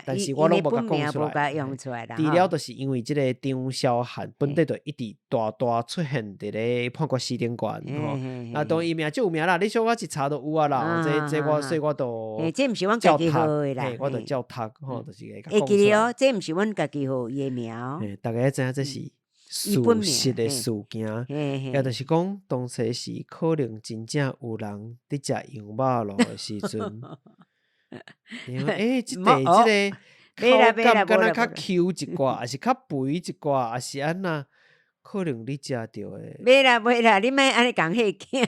但是我攏無共講出來。除了就是因為這个張韶涵本底就一直大大出現佇咧判決書頂懸吼，啊當然伊名足有名啦，你小可一查就有啊啦，這這我所以我就這毋是阮家己號的啦，我就照讀吼，就是會會記得哦，這毋是阮家己號伊的名哦。逐家知影這是事實的事件，也就是講，當初時可能真正有人佇食羊肉爐的時陣，欸，這塊這个口感敢若較 Q 一寡，抑是較肥一寡，抑是按怎？可能你食著的。袂啦袂啦，你莫按呢共嚇驚。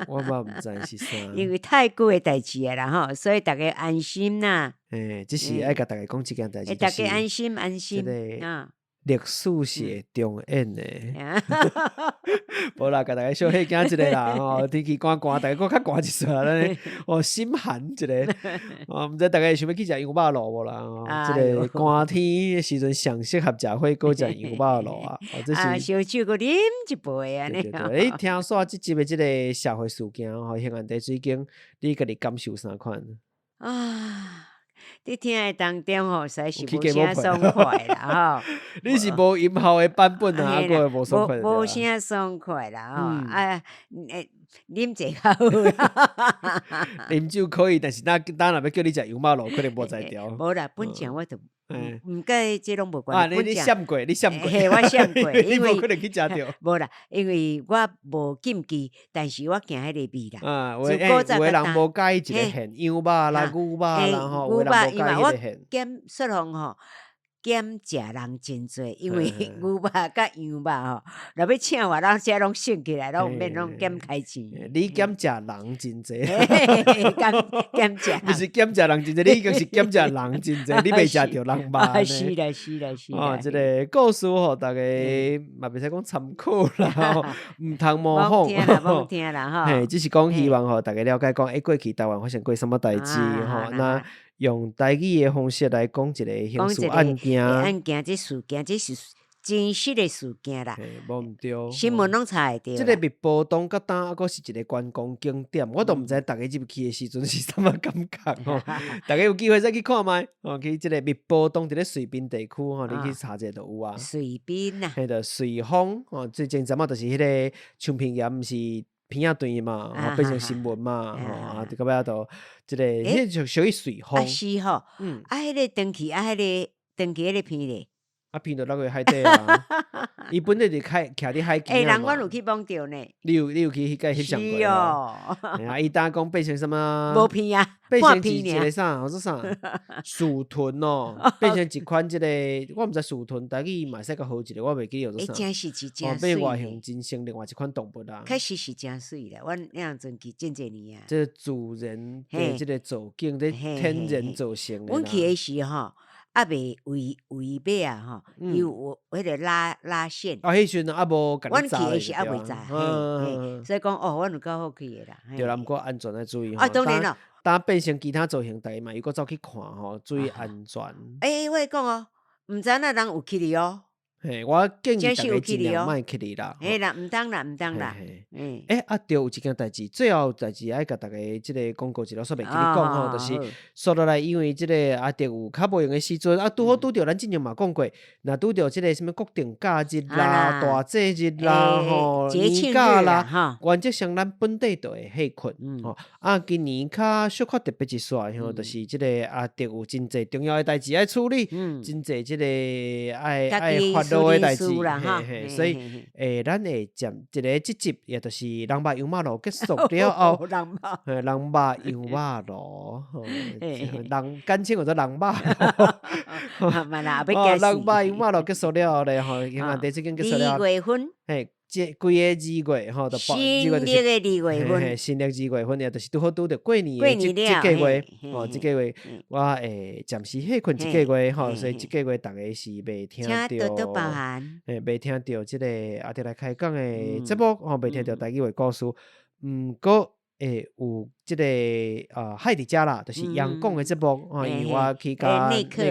我嘛毋知是啥。因為太久的代誌啊啦吼，所以逐家安心啦。欸，這是愛共逐家講這件代誌。逐家安心安心。歷史是會重演的，無啦，共逐家小嚇驚一下啦吼。天氣寒寒，逐家閣較寒一絲啦。哦，心寒一下，哦，毋知逐家想欲去食羊肉爐無啦？吼，這个寒天的時陣上適合食火鍋、食羊肉爐啊！哦，這是燒酒閣啉一杯按呢。對對對，你聽煞這集的這个社會事件吼，興安茶水間，你家己感受啥款？啊！佇聽的當中吼，實在是無啥爽快啦吼。你是無音效的版本啊，閣會無爽快。無啥爽快啦吼。啊，欸，啉者較好啦。啉酒可以，但是咱咱若欲叫你食羊肉爐，可能無才調。無啦，本正我就毋佮這攏無關係。啊，你閃過，你閃過。嘿，我閃過，因為你無可能去食著。無啦，因為我無禁忌，但是我驚彼个味啦。啊，有的人無佮意一个芡，羊肉啦、牛肉啦吼，有的人無佮意彼个芡。我減雪紅吼，減食人真濟，因為牛肉佮羊肉吼，若欲請我，咱遮攏省起來，攏毋免攏減開錢。你減食人真濟，減減食，毋是減食人真濟，你已經是減食人真濟，你袂食著人肉。是啦是啦是啦。哦，這個故事吼，逐家嘛袂使講參考啦，毋通模仿。罔聽啦，罔聽啦吼。嘿，只是講希望吼，逐家了解講，欸，過去台灣發生過啥物代誌吼，那用台語的方式來講一個刑事案件。案件，這事件，這是真實的事件啦。無毋對。新聞攏查會著。這個密波東佮當猶閣是一個觀光景點，我都毋知逐家入去的時陣是啥物感覺吼。逐家有機會再去看覓，哦，去這個密波東佇咧燧濱地區吼，你去查者就有啊。燧濱啊。彼個瑞豐吼，最前陣仔就是彼個長平鹽毋是鼻仔斷嘛，吼變成新聞嘛，吼啊，到尾仔就這個，彼個就屬於瑞豐。啊是吼，啊，彼個斷去啊，彼個斷去彼個鼻咧。啊，鼻就落去海底啊！伊本來就開徛佇海邊。欸，人阮有去摸著呢。你有去彼個翕相過？是哦。啊，伊當講變成啥物？無鼻啊，變成一個啥？叫做啥？薯豚哦，變成一款這個，我毋知薯豚台語嘛會使共號一個，我袂記叫做啥。欸，真是是真變外形真像另外一款動物啊。確實是真媠啦，阮那陣去真濟年啊。這個自然的這個造景，這天然造成的。阮去的時吼，猶未圍圍尾啊吼，伊有彼個拉拉線。啊，彼時陣猶無共阮你去的時猶未紮，嘿，所以講哦，阮有夠好去的啦。對啦，毋過安全愛注意吼。啊，當然咯。當變成其他造型，逐家嘛又閣走去看吼，注意安全。欸，我會講哦，毋知影人有去哩哦。嘿，我建議逐家盡量莫去哩啦。嘿啦，毋通啦，毋通啦。欸，啊對，有一件代誌，最後代誌愛共逐家這個廣告一下，煞袂記你講吼，就是煞落來，因為這個阿德有較無閒的時陣，啊，拄好拄著咱之前嘛講過，若拄著這個啥物國定假日啦、大節日啦、吼年假啦，原則上咱本地就會歇睏吼。啊，今年較小可特別一煞吼，就是這個阿德有真濟重要的代誌愛處理，真濟這個愛愛發落的代誌，嘿嘿，所以咱會暫一個這集，也就是人肉羊肉爐結束了後，人肉羊肉爐，人簡稱叫做人肉爐。哦，人肉羊肉爐結束了後咧，吼，香港地這間結束了後，二月份，嘿，這規个二月吼，就新曆的二月份，新曆二月份，也就是拄好拄著過年的這這個月，吼，這個月我會暫時歇睏一個月，吼，所以這個月逐家是袂聽著，嘿，袂聽著這個阿德來開講的節目，吼，袂聽著台語話故事，毋過會有這個海佇遮啦，就是陽光的節目，吼，因為我去共內克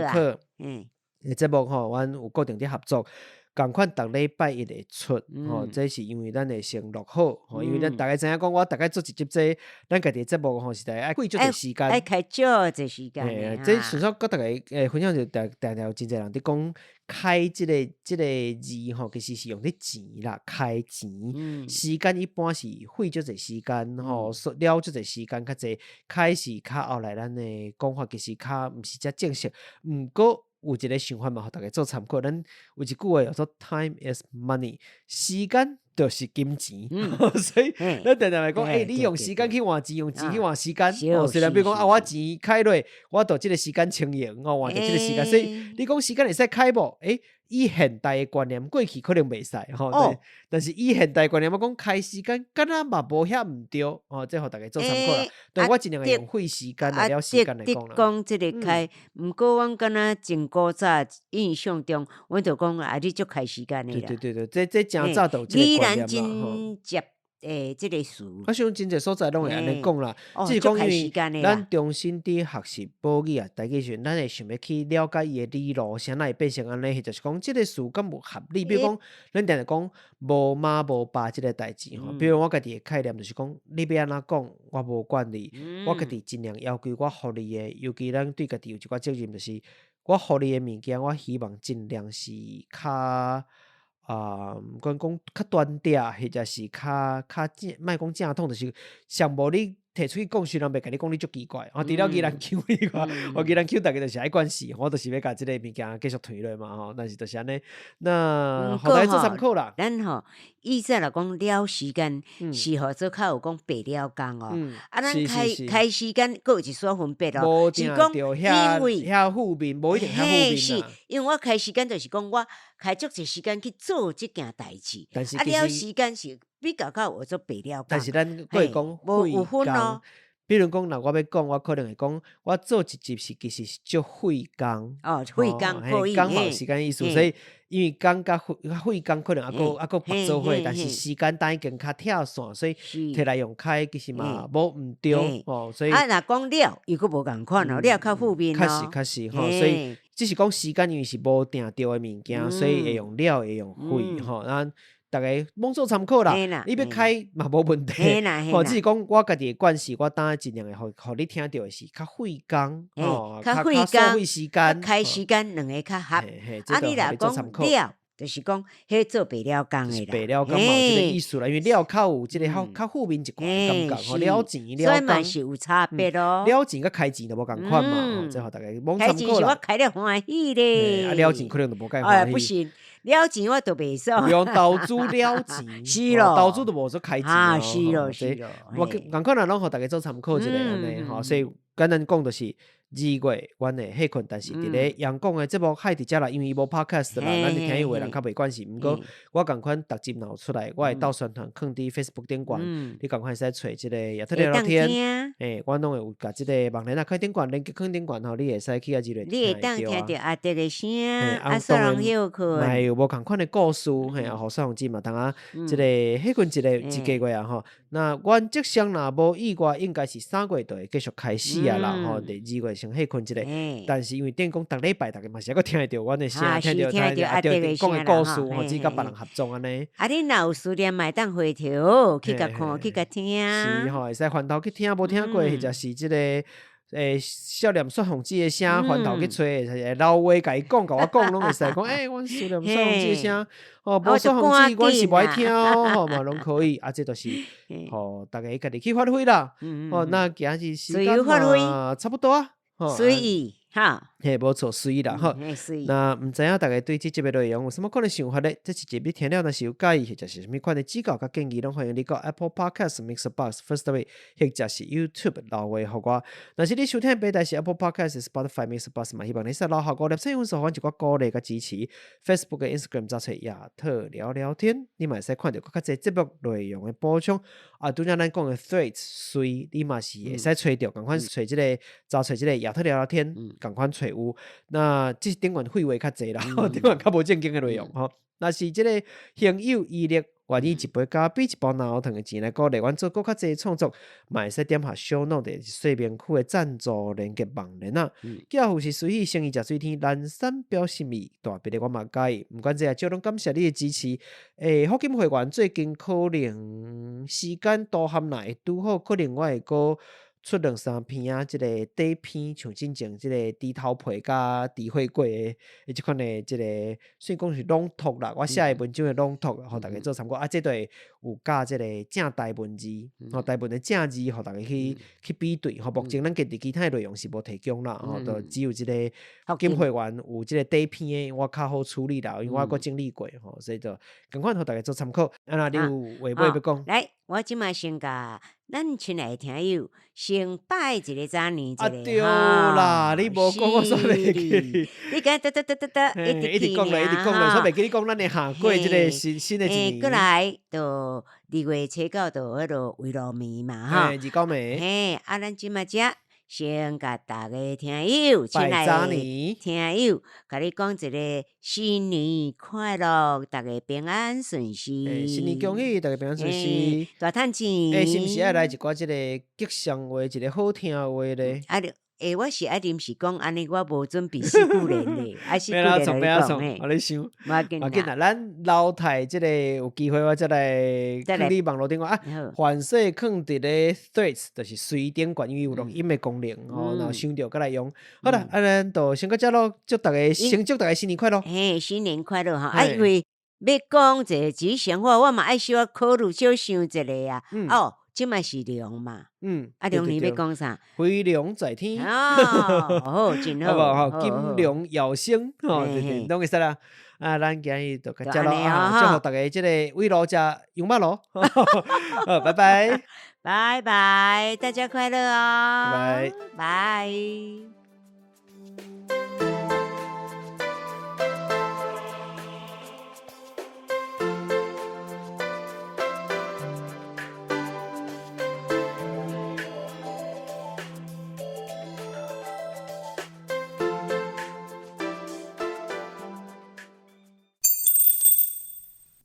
的節目吼，阮有固定佇合作。仝款逐禮拜一會出，吼，這是因為咱會先錄好，吼，因為咱逐家知影講，我逐概做一集這個，咱家己的節目吼，實在愛費足濟時間，愛開足濟時間。嘿，這純粹佮逐家分享就，定定有真濟人佇講開這個字吼，其實是用咧錢啦，開錢，時間一般是費足濟時間吼，了足濟時間較濟，開是較後來咱的講法，其實較毋是遮正式，毋過有一個想法嘛，予逐家做參考。咱有一句話叫做 “Time is money”，時間就是金錢。所以咱定定來講，欸，你用時間去換錢，用錢去換時間。哦，雖然比如講啊，我錢開落，我就這個時間清閒，我換著這個時間。所以你講時間會使開無？欸，以現代的觀念，過去可能袂使吼。但是以現代觀念，我講開時間，敢若嘛無遐毋對。哦，這予逐家做參考啦。對，我盡量會用費時間來了時間來講啦。講這個開，毋過阮敢若真古早印象中，阮就講啊，你足開時間的啦。對對對對，這誠早就有這個觀念啦。真接欸，這個詞。我想真濟所在攏會按呢講啦，只是講因為咱重新佇學習母語啊，台語時陣，咱會想欲去了解伊的理路，啥會變成按呢？或者是講這個詞敢有合理？比如講，咱定定講無媽無爸這個代誌吼，比如我家己的概念就是講，你欲按怎講，我無管你，我家己盡量要求我予你的，尤其咱對家己有一寡責任，就是我予你的物件，我希望盡量是較啊，毋管講較端正，或者是較較正，莫講正統，就是上無你。提出去講時，人袂共你講你足奇怪。吼，除了宜蘭腔以外，我宜蘭腔逐家就是愛慣勢，我就是欲共這个物件繼續推落嘛吼，但是就是按呢，那予大家做參考啦。咱吼以前來講了時間是予做較有講白了工哦。啊，咱開開時間閣有一絲分別哦，是講因為遐負面，無一定遐負面。是，因為我開時間就是講我開足濟時間去做這件代誌，但是啊了時間是比較較有做白了工。但是咱閣會講無有分咯。比如講，若我欲講，我可能會講，我做一集是其實是足費工。哦，費工可以。工嘛有時間意思，所以因為工佮費工可能猶閣猶閣縛做伙，但是時間等已經較拆散，所以提來用開其實嘛無毋對哦。所以啊，若講了又閣無仝款哦，了較負面咯。確實確實吼，所以只是講時間因為是無定著的物件，所以會用了會用費吼。咱逐家罔做參考啦，你欲開嘛無問題。吼，只是講我家己的慣勢，我當盡量會予你聽著的是較費工，吼，較費工，時間，開時間兩个較合。啊，你若講了，就是講彼做白了工的啦。白了工嘛有這个意思啦，因為了較有這个較較負面一寡的感覺，吼，了錢了工。所以嘛是有差別咯。了錢佮開錢就無仝款嘛，吼，這予逐家罔參考啦。開錢是我開了歡喜咧。啊，了錢可能就無介歡喜。不行。了錢我就袂爽。用投資了錢，是咯，投資就無說開錢啊，是咯，是咯。我仝款啦，攏予逐家做參考一下按呢吼，所以簡單講就是。2月，阮會歇睏，但是佇咧陽光的節目海佇遮啦，因為伊無 podcast 啦，咱聽伊話人較袂慣勢。毋過我仝款逐集若有出來，我會鬥宣傳，囥佇 Facebook 頂懸，你仝款會使揣這個亞特聊聊天。欸，我攏會有共這个網連啊，開頂懸，連結囥頂懸吼，你會使去遐入來你會當聽著阿德的聲，啊，雪紅休睏。嘛會有無仝款的故事，嘿啊，予雪紅姊嘛通啊，這个歇睏一个一个月啊吼。那原則上若無意外，應該是3月就會繼續開始啊啦吼。第二月先歇睏一下，但是因為等於講逐禮拜逐家嘛是猶閣聽會著阮的聲，聽著聽著阿德講的故事吼，只佮別人合作按呢。啊，你若有思念嘛會當回頭去共看，去共聽。是吼，會使翻頭去聽，無聽過或者是這個少年雪紅姊的聲，翻頭去揣，老話共伊講，共我講攏會使講，欸，阮思念雪紅姊的聲，哦，無雪紅姊，阮是無愛聽哦，吼嘛攏可以，啊，這就是予逐家家己去發揮啦。哦，那今日時間嘛差不多啊，隨意哈，嘿，無錯，隨意啦，吼。那毋知影逐家對這集的內容有啥物款的想法咧？這一集你聽了若是有佮意，或者是啥物款的指教佮建議，攏歡迎你到 Apple Podcast、Mixerbox、Firstory，或者是 YouTube 留話予我。若是你收聽的平台是 Apple Podcast、Spotify、Mixerbox 嘛，希望你使留下五粒星分數，予阮一寡鼓勵佮支持。Facebook 佮 Instagram 查揣亞特聊聊天，你嘛會使看著閣較濟節目內容的補充。啊，拄才咱講的 Threads 隨你嘛是會使揣著，仝款揣這个查揣這个亞特聊聊天，仝款揣有。那這是頂懸廢話較濟啦，頂懸較無正經的內容吼。若是這个行有餘力，願意一杯咖啡、一包奶糖的錢來鼓勵阮做閣較濟創作，嘛會使點下 show note 的說明區的贊助連結網連啊。寄付是隨喜誠意食水天，懶散表心意，大筆的我嘛佮意。毋管怎樣，少攏感謝你的支持。欸，福金會員最近可能時間多含若會拄好，可能我會閣出兩三篇啊，這個短篇，像進前這個豬頭皮佮豬血粿的這款的這個，算講是朗讀啦，我寫的文章的朗讀，予逐家做參考。啊，這都會有佮這個正台文字，吼台文的正字，予逐家去比對。吼，目前咱家己其他的內容是無提供啦，吼，就只有這個福金會員有這個短篇的，我較好處理啦，因為我閣整理過，吼，所以就仝款予逐家做參考。啊，若你有話尾欲講？來，我這擺先共咱親愛的聽友先拜一个早年一個。啊對啦，你無講我煞袂記。你敢得得得得得，一直一直講咧，一直講咧，煞袂記你講咱的下過這个新新的一年。過來就2月初9就彼落圍爐暝嘛，吼。29暝。嘿，啊，咱這擺遮先共逐家聽友，親愛的聽友，共你講一个新年快樂，逐家平安順遂。新年恭喜，逐家平安順遂，大趁錢。欸，是毋是愛來一寡這个吉祥話，一个好聽話咧？啊，欸，我是愛臨時講按呢，我無準備四句聯咧，啊四句聯來講嘿。我咧想，無要緊啦，咱留待這個有機會，我再來囥佇網路頂啊。凡勢囥佇咧 Threads，就是隨頂懸，因為有錄音的功能吼，然後想著閣來用。好啦，啊，咱就先到遮囉，祝逐家先祝逐家新年快樂。嘿，新年快樂吼！啊，因為欲講一個吉祥話，我嘛愛小可考慮小想一下啊。哦。這擺是龍嘛，啊，龍年欲講啥？飛龍在天。哦，好，真好，好無吼，金龍耀星，吼，對對，攏會使啦。啊，咱今日就到遮囉啊，祝福大家這个慰勞食羊肉爐，好，拜拜，拜拜，大家快樂哦，拜拜。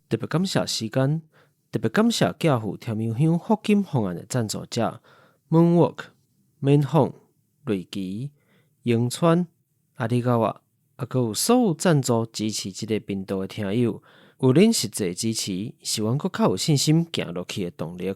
特別感謝時間，特別感謝寄付甜油香福金方案的贊助者：Moonwalk、Man Home、瑞奇、永川、阿里嘎哇，啊，閣有所有贊助支持這个頻道的聽友，有恁實際支持，是阮閣較有信心行落去的動力。